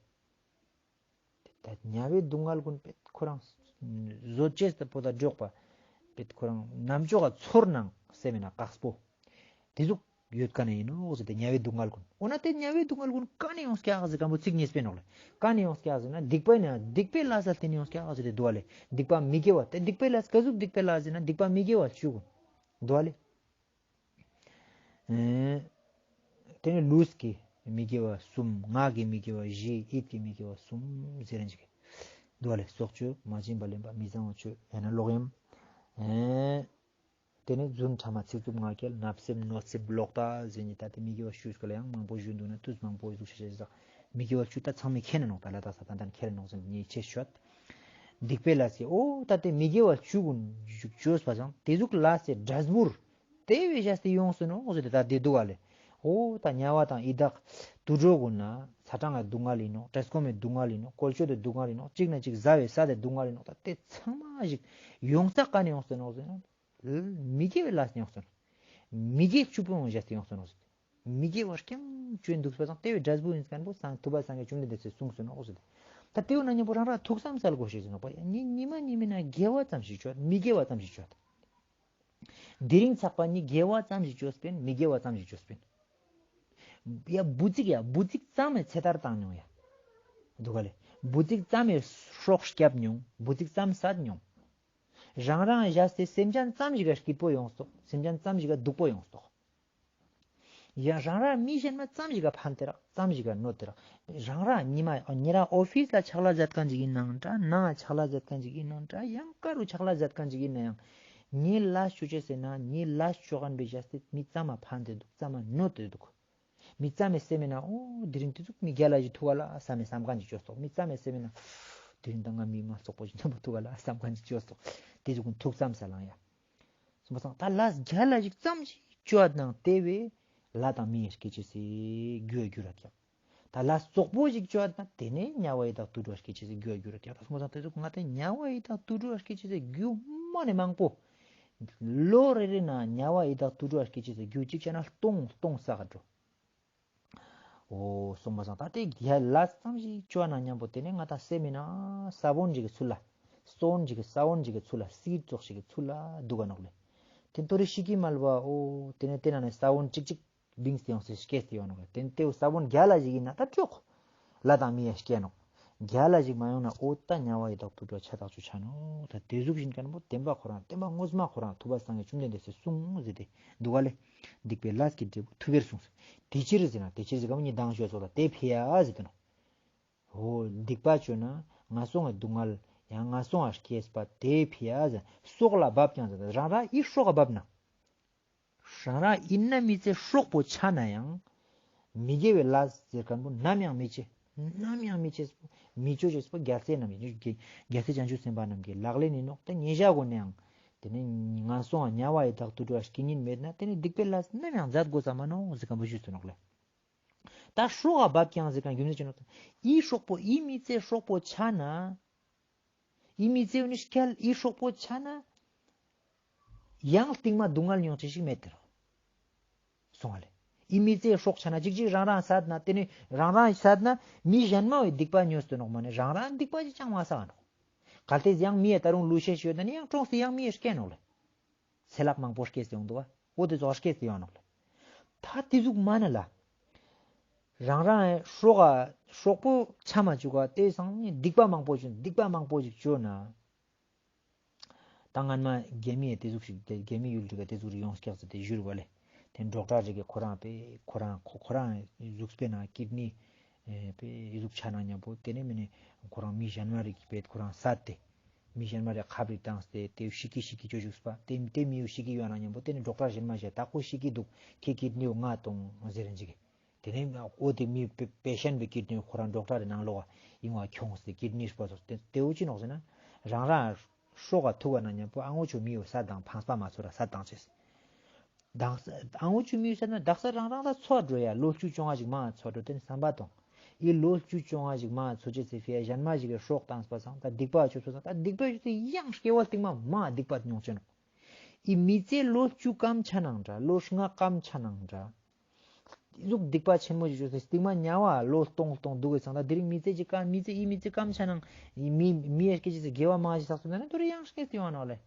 ད་ཉ་བའི་སྡུག་བསྔལ་ཀུན་པའི་ཁོ་རང་བཟོད་ཅེས་ད་པོ་ད་འཇོག་པ་པའི་ཁོ་རང་རྣམ་ཅོག་ག་ཚོར་སྣང་སེམས་མིན་ན་དཀགས་པོ། དེ་ཟུག་ཡོད་ཀ་ནས་ཡིན་ནོ་ཟེར་ཏེ་ཉ་བའི་སྡུག་བསྔལ་ཀུན། འོ་ན་དེ་ཉ་བའི་སྡུག་བསྔལ་ཀུན་ག་ནས་ཡོང་སྐྱག་ཟེར་གམ་པོ་ཚིག་ཉེས་པའི་ནོག་ལེ། ག་ནས་ཡོང་སྐྱག་ཟེར་ན་སྡིག་པའི་ནས་སྡིག་པའི་ལས་ལ་བརྟེན་ནས་ཡོང་སྐྱག་ཟེར་ཏེ་འདུག་ག་ལེ། སྡིག་པ་མི་དགེ་བ་དེ་སྡིག་པའི་ལས་ག་ཟུག་སྡིག་པའི་ལས་ཟེར་ན་སྡིག་པ་མི་དགེ་བ་བཅུ་ཀུན་འདུག་ག་ལེ། ཨེ། དེ་ནས་ལུས་ཀྱི་མི་དགེ་བ་གསུམ། ངག་གི་མི་དགེ་བ་བཞི། ཡིད་ཀྱི་མི་དགེ་བ་གསུམ་ཟེར་ནས་ཅིག་འདུག་ག་ལེ། སྲོག་གཅོད། མ་བྱིན་པ་ལེན་པ། མི་གཙང་བ་སྤྱོད། ཡང་ན་ལོག་གཡེམ། ཨེ། དེ་ནས་རྫུན་ཕྲ་མ་ཚིག་རྩུབ་ངག་འཁྱལ་བརྣབ་སེམས་གནོད་སེམས་ལོག་ལྟ་ཟེར་ནས་ད་དེ་མི་དགེ་བ་བཅུ་ཞིག་ལ་ཡང་མང་པོ་ཞུ་འདུག་ན་དུས་མང་པོ་ཡི་ཟུག་ཤ་ཤ་ཤ་ཤ་མི་དགེ་བ་བཅུ་ད་ཚང་མས་མཁྱེན་ནས་ནོག་ད་ལ་དྭགས་ས་ད་ད་མཁྱེན་ནས་ནོག་ཟེར་ནས་ཉེས་ཆད་ཤོད། སྡིག་པའི་ལས་ཀྱི་འོ་ད་དེ་མི་དགེ་བ་བཅུ་ཀུན་བཅོས་པ་ཙང་དེ་ཟུག་ལས་ཀྱི་འབྲས་བུར་དེ་བས་བཞག་སྟེ་ཡོངས་སུ་ནོག་ཟེར་ཏེ་ད་དེ་འདུག་ག་ལེ། འོ་ད་དམྱལ་བ་དང་ཡི་དྭགས་དུད་འགྲོ་ཀུན་ན་ཚ་གྲང་གི་སྡུག་བསྔལ་ཡིན་ནོག་བཀྲེས་སྐོམ་གྱི་སྡུག་བསྔལ་ཡིན་ནོག་བཀོལ་སྤྱོད་དེ་སྡུག་བསྔལ་ཡིན་ནོག་གཅིག་ན་གཅིག་ཟ་བའི་ས་དེ་སྡུག་བསྔལ་ཡིན་ནོག་ད་དེ་ཚང་མ་ཞིག་ཡོང་ས་ག་ནས་ཡོངས་སུ་ནོག་ཟེར་ན། མི་དགེ་བའི་ལས་ནས་ཡོངས་སུ་ནོག་མི་དགེ་བཅུ་པོ་ཡོང་བཞག་སྟེ་ཡོངས་སུ་ནོག་ཟེར། མི་དགེ་བ་རྐྱང་བཅོས་འདུག་པ་སང་དེ་བས་འབྲས་བུ་ཡིན་མཁན་པོ་སང་ཐུབ་པ་སངས་རྒྱས་བཅོམ་ལྡན་འདས་སུ་གསུངས་སུ་ནོག་ཟེར། ད་དེ་བས་ན་མཉམ་པོ་རང་རང་ཐུགས་བསམ་གསལ་དགོས་ཤེས་ཟེར་ནོག་པ། ཡ་ཉི་ཉི་མ་ཉི་མ་ན་དགེ་བ་ཙམ་ཞིག་བཅོས་མི་དགེ་བ་ཙམ་ཞིག་བཅོས། དེ་རིང་ཚགས་པ་ནི་དགེ་བ་ཙམ་ཞིག་བཅོས་པིན། མི་དགེ་བ་ཙམ་ཞིག་བཅོས་པིན། ཡ་འབུ་ཙིག་ཡ་འབུ་ཙིག་ཙམ་མས་ཚེ་ཐར་བཏང་མྱོང་ཡ། འདུག་ག་ལེ། འབུ་ཙིག་ཙམ་མས་སྲོག་བསྐྱབས་མྱོང་། འབུ་ཙིག་ཙམ་བསད་མྱོང་། རང་རང་བཞག་སྟེ་སེམས་ཅན་ཙམ་ཞིག་ག་སྐྱིད་པོ་ཡོང་སོག་སེམས་ཅན་ཙམ་ཞིག་ག་སྡུག་པོ་ཡོང་སོག་ཡང་རང་རང་མི་གཞན་མ་ཙམ་ཞིག་ག་ཕན་ཐོགས་རག་ཙམ་ཞིག་ག་གནོད་དེ་རག་རང་རང་ཉི་མ་ཉེ་རང་ཨོ་ཕིས་ལ་ཕྱག་ལས་མཛད་མཁན་ཅིག་ཡིན་ནའང་འདྲ། ནང་ཕྱག་ལས་མཛད་མཁན་ཅིག་ཡིན་ནའང་འདྲ། ཡང་ཀ་རུ་ཕྱག་ལས་མཛད་མཁན་ཅིག་ཡིན་ན་ཡང་། ངའི་ལས་ཅོ་ཅེས་ཟེར་ན་ངའི་ལས་ཅོ་མཁན་པའི་བྱས་ཏེ་མི་ཙམ་མ་ཕན་ཐོགས་འདུག་ཙམ་མ་གནོད་དེ་འདུག་མི་ཙམ་མས་སེམས་མེད་ན་ཨོ་དེ་རིང་དེ་ཚོ་མི་རྒྱལ་ལ་ཞིག་ཐུག་ག་ལ་བསམ་མེད་བསམ་མཁན་ཅིག་ཅོ་སོག་མི་ཙམ་མས་སེམས་མེད་ན་དེ་རིང་ད་ང་མི་མ་ཚོགས་པོ་ཞིག་མཉམ་པོ་ཐུག་ག་ལ་བསམ་མཁན་ཅིག་ཅོ་སོག་དེ་ཚོ་ཀུན་ཐུགས་བསམ་ས་ལང་ཡ། སོང་པ་སང་ད་ལས་རྒྱལ་ལ་ཞིག་ཙམ་ཞིག་ཅོ་ཨ་དང་དེ་བས་ལ་དང་མི་ཡ་སྐྱེ་ཅེས་སི་རྒྱུ་ཡ་རྒྱུ་ར་ཀྱག་ད་ལས་བཙོག་པོ་ཞིག་ཅོ་ཨ་དང་དེ་ནས་དམྱལ་བ་ཡི་དྭགས་དུད་འགྲོ་སྐྱེ་ཅེས་སི་རྒྱུ་ཡ་རྒྱུ་ར་ཀྱག་ད་སོང་པ་སང་དེ་ཚོ་ང་དེ་དམྱལ་བ་ཡི་དྭགས་དུད་འགྲོ་སྐྱེ་ཅེས་སི་རྒྱུ་མ་ནས་མང་པོ། ལོ་རེ་རེ་ན་དམྱལ་བ་ཡི་དྭགས་དུད་འགྲོ་སྐྱེ་ཅེས་སི་རྒྱུ་གཅིག་བྱས་ན་སྟོང་སྟོང་ས་ག་འགྲོ། འོ་སོང་པ་སང་ད་དེ་རྒྱལ་ལ་ཙམ་ཞིག་ཅོ་ན་མཉམ་པོ་དེ་ནས་ང་ད་སེམས་མིན་ན་ས་བོན་ཞིག་གི་ཚུལ་ལ། སོན་ཞིག་གི་ས་བོན་ཞིག་གི་ཚུལ་ལ་སིར་ཙོག་ཞིག་གི་ཚུལ་ལ་འདུག་ག་ནོག་ལེ། དེ་ཏོ་རི་ཤི་ཀི་མལ་བ་འོ་དེ་ནས་དེ་ན་ནས་ས་བོན་ཅིག་ཅིག་བིངས་ཏེ་ཡོང་སེ་སྐྱེས་ཏེ་ཡོང་ནོག་ལེ། དེ་ནས་དེ་ས་བོན་རྒྱལ་ལ་ཞིག་ཡིན་ན་ད་ཅོག་ལ་དང་མི་ཡ་སྐྱེ་ནོག་རྒྱལ་ལ་ཞིག་མ་ཡོང་ན་ཨོ་ད་དམྱལ་བ་ཡི་དྭགས་དུད་འགྲོ་ཆ་ཐག་ཆོད་ཆ་ནོག་ད་དེ་ཟུག་བཞིན་ཀན་པོ་བདེན་པ་ཁོ་རང་བདེན་པ་དངོས་མ་ཁོ་རང་ཐུབ་པ་སངས་རྒྱས་བཅོམ་ལྡན་འདས་སི་གསུངས་ཟེར་ཏེ་འདུག་ག་ལེ། སྡིག་པའི་ལས་ཀྱི་འབྲས་བུ་ཐུབ་པས་གསུངས་སོ། དེ་ཕྱིར་ཟེར་ན་དེ་ཕྱིར་ཟེར་ག་མོ་ཉིད་དང་ཞོལ་སོགས་ལ་དེ་ཕི་ཡ་ཟེར་དུ་ནོ། ཨོ་སྡིག་པ་ཅོ་ན་ངན་སོང་ངི་སྡུག་བསྔལ་ཡང་ངན་སོང་ང་སྐྱེས་པ་དེ་ཕི་ཡ་ཟེར་སྲོག་ལ་བབ་ཀྱང་ཟེར་རང་རང་ཨི་སྲོག་ག་བབ་ན། རང་རང་ཡིན་ན་མི་ཚེ་སྲོག་པོ་ཆ་ན་ཡང་། མི་དགེ་བའི་ལས་ཟེར་མཁན་པོ་ནམ་ཡང་མི་བྱེད། ནམ་ཡང་མི་བྱེད། མི་ཅོ་ཅེས་པོ་རྒྱལ་སྲས་རྣམས་ཀྱི་རྒྱལ་སྲས་བྱང་ཆུབ་སེམས་དཔའ་རྣམས་ཀྱི་ལག་ལེན་ཡིན་ནོག་ད་ཉེ་ཞག་གོ་ནའང་། དེ་ནས་ངན་སོང་དམྱལ་བ་ཡི་དྭགས་དུད་འགྲོ་སྐྱེ་ཉིན་མེད་ན་དེ་ནས་སྡིག་པའི་ལས་ནམ་ཡང་མཛད་དགོས་ས་མ་ནོག་ཟེར་མཁན་པོ་ཞུས་སོ་ནོག་ལེ། ད་སྲོག་ག་བབ་ཀྱང་ཟེར་གང་རྒྱུ་མཚན་ཅི་ནོག་ཟེར་ན། ཨི་སྲོག་པོ་ཨི་མི་ཚེ་སྲོག་པོ་ཆ་ན། ཨི་མི་ཚེ་ནི་སྐྱལ་ཨི་སྲོག་པོ་ཆ་ན། ཡང་རྟིང་མ་སྡུག་བསྔལ་མྱོང་ཅི་ཞིག་མེད་དེ་རོ། སོང་བ་ལེ། ཨི་མི་ཚེ་སྲོག་ཆ་ན་གཅིག་གཅིག་རང་རང་བསད་ན་དེ་ནི་རང་རང་བསད་ན་མི་གཞན་མ་བའི་སྡིག་པ་ཉོས་ཏེ་ནོག་མ་ནི་རང་རང་སྡིག་པ་ཅི་ཅང་མ་བསགས་ནོག་གལ་ཏེ་ཡང་མི་ཡ་ད་རུང་ལུས་ཤེས་ཤིག་ཡོད་ན་ནི་ཡང་གྲོངས་ཏེ་ཡང་མི་ཡ་སྐྱེ་ནོག་ལེ། ཚེ་ལག་མང་པོ་སྐྱེས་ཏེ་ཡོང་འདུག་བ། འོ་དེ་ཚོ་སྐྱེས་ཏེ་ཡོང་ནོག་ལེ། ད་དེ་ཟུག་མ་ན་ལ། རང་རང་སྲོག་ག་སྲོག་པོ་ཆ་མ་བཅུག་ག་དེ་སང་ནི་སྡིག་པ་མང་པོ་བཅུག་སྡིག་པ་མང་པོ་ཞིག་བཅོས་ན། ད་སྔན་མ་རྒྱ་མི་ཡ་དེ་ཟུག་ཞིག་དེ་རྒྱ་མི་ཡུལ་རིགས་དེ་ཟུག་རིགས་ཡོངས་སྐྱག་ཟེར་དེ་བཞུར་བ་ལེ། དེ་ཌོག་ཊར་རིགས་ཀྱི་ཁོ་རང་པེ་ཁོ་རང་ཁོ་ཁོ་རང་གཟུགས་པོའི་ནང་ཀིཌ་ནི་པེ་ཟུག་ཆ་ན་མཉམ་པོ་དེ་ནས་མི་ནི་ཁོ་རང་མི་གཞན་མ་རིགས་པེ་ཁོ་རང་བསད་དེ། མི་གཞན་མ་རིགས་ཁབ་རིགས་བཏང་སྟེ་དེ་ཤི་ཀི་ཤི་ཀི་ཅོ་བཅུག་པ་དེ་དེ་མི་ཡུལ་ཤི་ཀི་ཡོད་ན་མཉམ་པོ་དེ་ནི་ཌོག་ཊར་གཞན་མ་ཞིག་ད་ཁོ་ཤི་ཀི་འདུག་ཁྱེད་ཀིཌ་ནི་ཡོད་ང་གཏོང་ཟེར་རན་ཅིག་དེ་ནས་འོ་དེ་མི་པེ་ཤན་པའི་ཀིཌ་ནི་ཁོ་རང་ཌོག་ཊར་རི་ནང་ལོགས་ཡིན་བ་ཁྱོངས་ཏེ་ཀིཌ་ནི་སྤོ་ཚོགས་དེ་དེ་འུ་ཅི་ནོག་ཟེར་ན། རང་རང་སྲོག་ག་ཐུག་པ་ན་མཉམ་པོ་ཨ་ངོ་ཆོ་མི་ཡོ་ས་དང་ཕངས་པ་མ་ཚོ་ར་ས་དང་ཅེས། དག་ས་ཨ་ངོ་ཆོ་མི་ཡོ་ས་ན་དག་ས་རང་རང་ལ་ཚོ་འགྲོ་ཡ་ལོ་བཅུ་བཅོ་ལྔ་ཞིག་མ་ཚོ་འགྲོ་དེ་ནི་བསམ་པ་དང་། ཨི་ལོ་བཅུ་བཅོ་ལྔ་ཞིག་མ་ཚོ་ཅེས་སི་ཕི་ཡ་གཞན་མ་ཞིག་གི་སྲོག་བཏང་སྤ་སང་ད་སྡིག་པ་ཆོ་ཚོ་སང་ད་སྡིག་པ་ཆོ་ཚོ་ཡང་སྐྱེ་བ་སྟིང་མ་མ་སྡིག་པ་མྱོང་ཆེ་ནོག་ཨི་མི་ཚེ་ལོ་བཅུ་སྐམ་ཆ་ནང་འདྲ་ལོ་ལྔ་སྐམ་ཆ་ནང་འདྲ། ཨི་ཟུག་སྡིག་པ་ཆེན་མོ་ཞིག་བྱོས་ཏེ་སྟིང་མ་དམྱལ་བ་ལོ་སྟོང་སྟོང་འདུག་གི་ཚང་ད་དེ་རིང་མི་ཚེ་ཅིག་སྐམ་མི་ཚེ་ཨི་མི་ཚེ་སྐམ་ཆ་ནང་མི་མི་ཡ་སྐད་ཅིག་ཚེ་དགེ་བ་མང་ཞིག་བསགས་སོང་ན་དེ་རིང་ཡང་སྐད་ཅིག་ཡོང་ནོག་ལེ།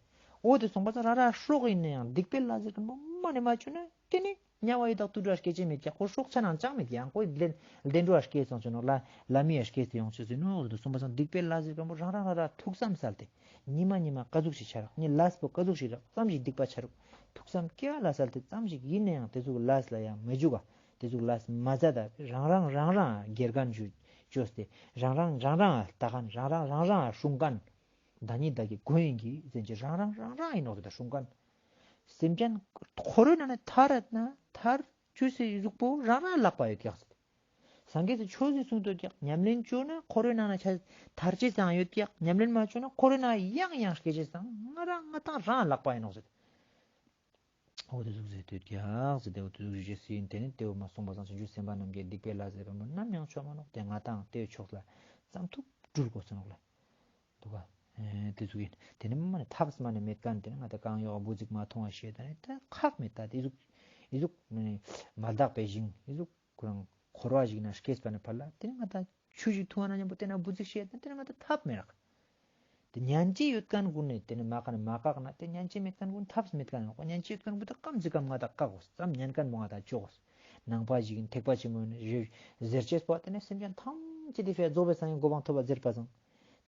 འོ་དེ་སོང་པ་ཚང་ར་ར་སྲོག་ཡིན་ན་ཡང་སྡིག་པའི་ལས་ཟེར་མཁན་པོ་མ་ནས་མ་བྱུང་ན་དེ་ནི་དམྱལ་བ་ཡི་དྭགས་དུད་འགྲོ་སྐད་ཅིག་མེད་ཀྱག་ཁོ་སྲོག་ཆ་ནང་ཅང་མེད་ཀྱག་ཁོ་ལྡན་ལྡན་འགྲོ་སྐད་སོང་ཆུ་ནོག་ལ་ལ་མི་ཡ་སྐད་ཚེ་ཡོང་ཆུ་ཟེར་ནོ། འོ་དེ་སོང་པ་ཚང་སྡིག་པའི་ལས་ཟེར་མཁན་པོ་རང་རང་ར་ར་ཐུགས་བསམ་གསལ་ཏེ། ཉི་མ་ཉི་མ་ཀ་ཟུག་ཞིག་ཆ་རག་ཉི་ལས་པོ་ཀ་ཟུག་ཞིག་རག་ཙམ་ཞིག་སྡིག་པ་ཆ་རུག་ཐུགས་བསམ་སྐྱེ་བ་ལ་གསལ་ཏེ་ཙམ་ཞིག་ཡིན་ན་ཡང་དེ་ཟུག་ལས་ལ་ཡང་མི་འཇུག་ག་དེ་ཟུག་ལས་མ་མཛད་ད་རང་རང་རང་རང་དགེ་རྒན་ཞུ་བཅོས་ཏེ་རང་རང་རང་རང་ལྟ་མཁན་རང་རང་རང་རང་སྲུང་མཁན། ད་ཉིད་བདག་གི་མགོན་ཡིན་གྱི་ཟེར་གྱི་རང་རང་རང་རང་ཡིན་ནོག་ཟེར་ད་སྲུང་མཁན། སེམས་ཅན་འཁོར་བའི་ནང་ནས་ཐར་ན་ཐར་ཆུ་སའི་གཟུགས་པོ་རང་རང་ལག་པ་ཡོད་ཀྱག་ཟེར། སངས་རྒྱས་སུ་ཆོས་ཟིན་གསུངས་དོ་ཀྱག་ཉམས་ལེན་བཅོས་ན་འཁོར་བའི་ནང་ན་ཆ་ཐར་ཅེས་ཙང་ཡོད་ཀྱག་ཉམས་ལེན་མ་བཅོས་ན་འཁོར་བའི་ནང་ཡང་ཡང་སྐྱེ་ཅེས་ཙང་ང་རང་ང་ཏང་རང་ལག་པ་ཡིན་ནོག་ཟེར། འོ་དེ་ཟུག་ཟེར་དུས་ཀྱག་ཟེར་ཏེ་འོ་དེ་ཟུག་ཞུ་ཅེས་ཟིན་དེ་ནི་དེ་འོ་མ་གསུངས་པ་ཙང་བྱང་ཆུབ་སེམས་དཔའ་རྣམས་ཀྱིས་སྡིག་པའི་ལས་ཟེར་བ་མོ་ནམ་ཡང་བཅོ་མ་ནོག་དེ་ང་ཏང་དེའི་ཕྱོགས་ལ་ཙམ་ཐུབ་འགྲུལ་དགོས་ཟེར་ནོག་ལ། འདུག་ག་ཨེ་དེ་ཟུག་ཡིན། དེ་ནི་མ་ནི་ཐབས་མ་ནི་མེད་མཁན་དེ་ནི་ང་ད་གང་ཡོག་འབུ་ཚིག་མ་མཐོང་བ་ཤེས་ད་ནི་ད་ཁག་མེད་ད་དེ་ཟུག་ཨི་ཟུག་མ་ནི་མ་དག་པའི་ཞིང་ཨི་ཟུག་ཁོ་རང་འཁོར་བ་ཞིག་ན་སྐྱེས་པ་ནི་ཕར་ལ་དེ་ནི་ང་ད་ཆུ་ཞིག་འཐུང་བ་ན་མཉམ་པོ་དེ་ན་འབུ་ཚིག་ཤེས་ད་དེ་ནི་ང་ད་ཐབས་མེད་རག་དེ་ཉན་ཅེས་ཡོད་མཁན་ཀུན་ནི་དེ་ནི་མ་ཁ་ནི་མ་བཀག་ན་དེ་ཉན་ཅེས་མེད་མཁན་ཀུན་ཐབས་མེད་མཁན་ཡོང་ཉན་ཅེས་ཡོད་མཁན་ཀུན་ད་སྐམ་ཟི་སྐམ་ང་ད་བཀག་དགོས་ཙམ་ཉན་མཁན་མོ་ང་ད་བཅོ་དགོས། ནང་པ་ཞིག་ཡིན་ཐེག་པ་ཆེན་པོ་ཡིན་ཟེར་ཅེས་པོ་དེ་ནས་སེམས་ཅན་ཐམས་ཅད་དེ་ཕའི་རྫོགས་པའི་སངས་རྒྱས་གོ་འཕང་ཐོབ་པ་ཟེར་པ་སང་།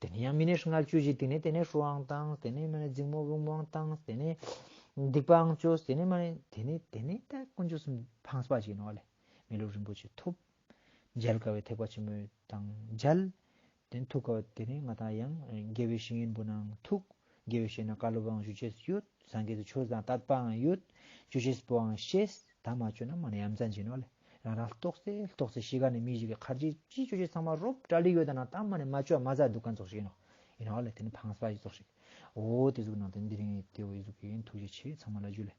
དེ་ནས་ཡང་མི་ནས་ལྔ་བཅུ་ཞིག་དེ་ནས་དེ་ནས་ཧྲུའང་བཏང་དེ་ནས་མི་ནས་འཛིང་མོ་བུང་མོའང་བཏང་དེ་ནས་སྡིག་པའང་བཅོས་དེ་ནས་མ་ནས་དེ་ནས་དེ་ནས་ད་དཀོན་མཆོག་གསུམ་འཕངས་པ་ཞིག་ཡིན་ནོ་ལེ། མི་ལུས་རིན་པོ་ཆེ་ཐོབ། མཇལ་དཀའ་བའི་ཐེག་པ་ཆེན་པོ་དང་མཇལ། དེ་ནས་ཐུགས་དཀའ་བ་དེ་ནས་ང་ད་ཡང་དགེ་བའི་བཤེས་གཉེན་པོ་ནང་ཐུག་དགེ་བའི་བཤེས་གཉེན་བཀའ་སློབ་པའང་ཞུ་ཅེས་ཡོད། སངས་རྒྱས་ཀྱི་ཆོས་དང་དད་པའང་ཡོད། ཆོས་ཅེས་པོའང་ཤེས། ད་མ་བཅོས་ན་མ་ནི་ཡ་མཚན་ཅིག་ནོ་ལེ། རང་རང་ལྟོགས་སེ་ལྟོགས་སེ་ཤི་ག་ནས་མི་ཞིག་གི་ཁར་ཅི་ཅི་ཆོས་ཅེས་ཚང་མ་རོབ་གྲ་ལི་ཡོད་ད་ན་ད་མ་ནི་མ་བཅོས་མ་ཟ་འདུག་ག་ཙོགས་ཤིག་ཡིན་ནོ། ཡིན་ནོ་ལེ་དེ་ནི་ཕངས་པ་ཞིག་ཙོགས་ཤིག་འོ་དེ་ཟུག་ནང་དེ་འདི་རིང་དེ་འོ་ཡི་ཟུག་ཡིན། ཐུགས་རྗེ་ཆེ། ཚང་མ་ལ་ཇུ་ལེ།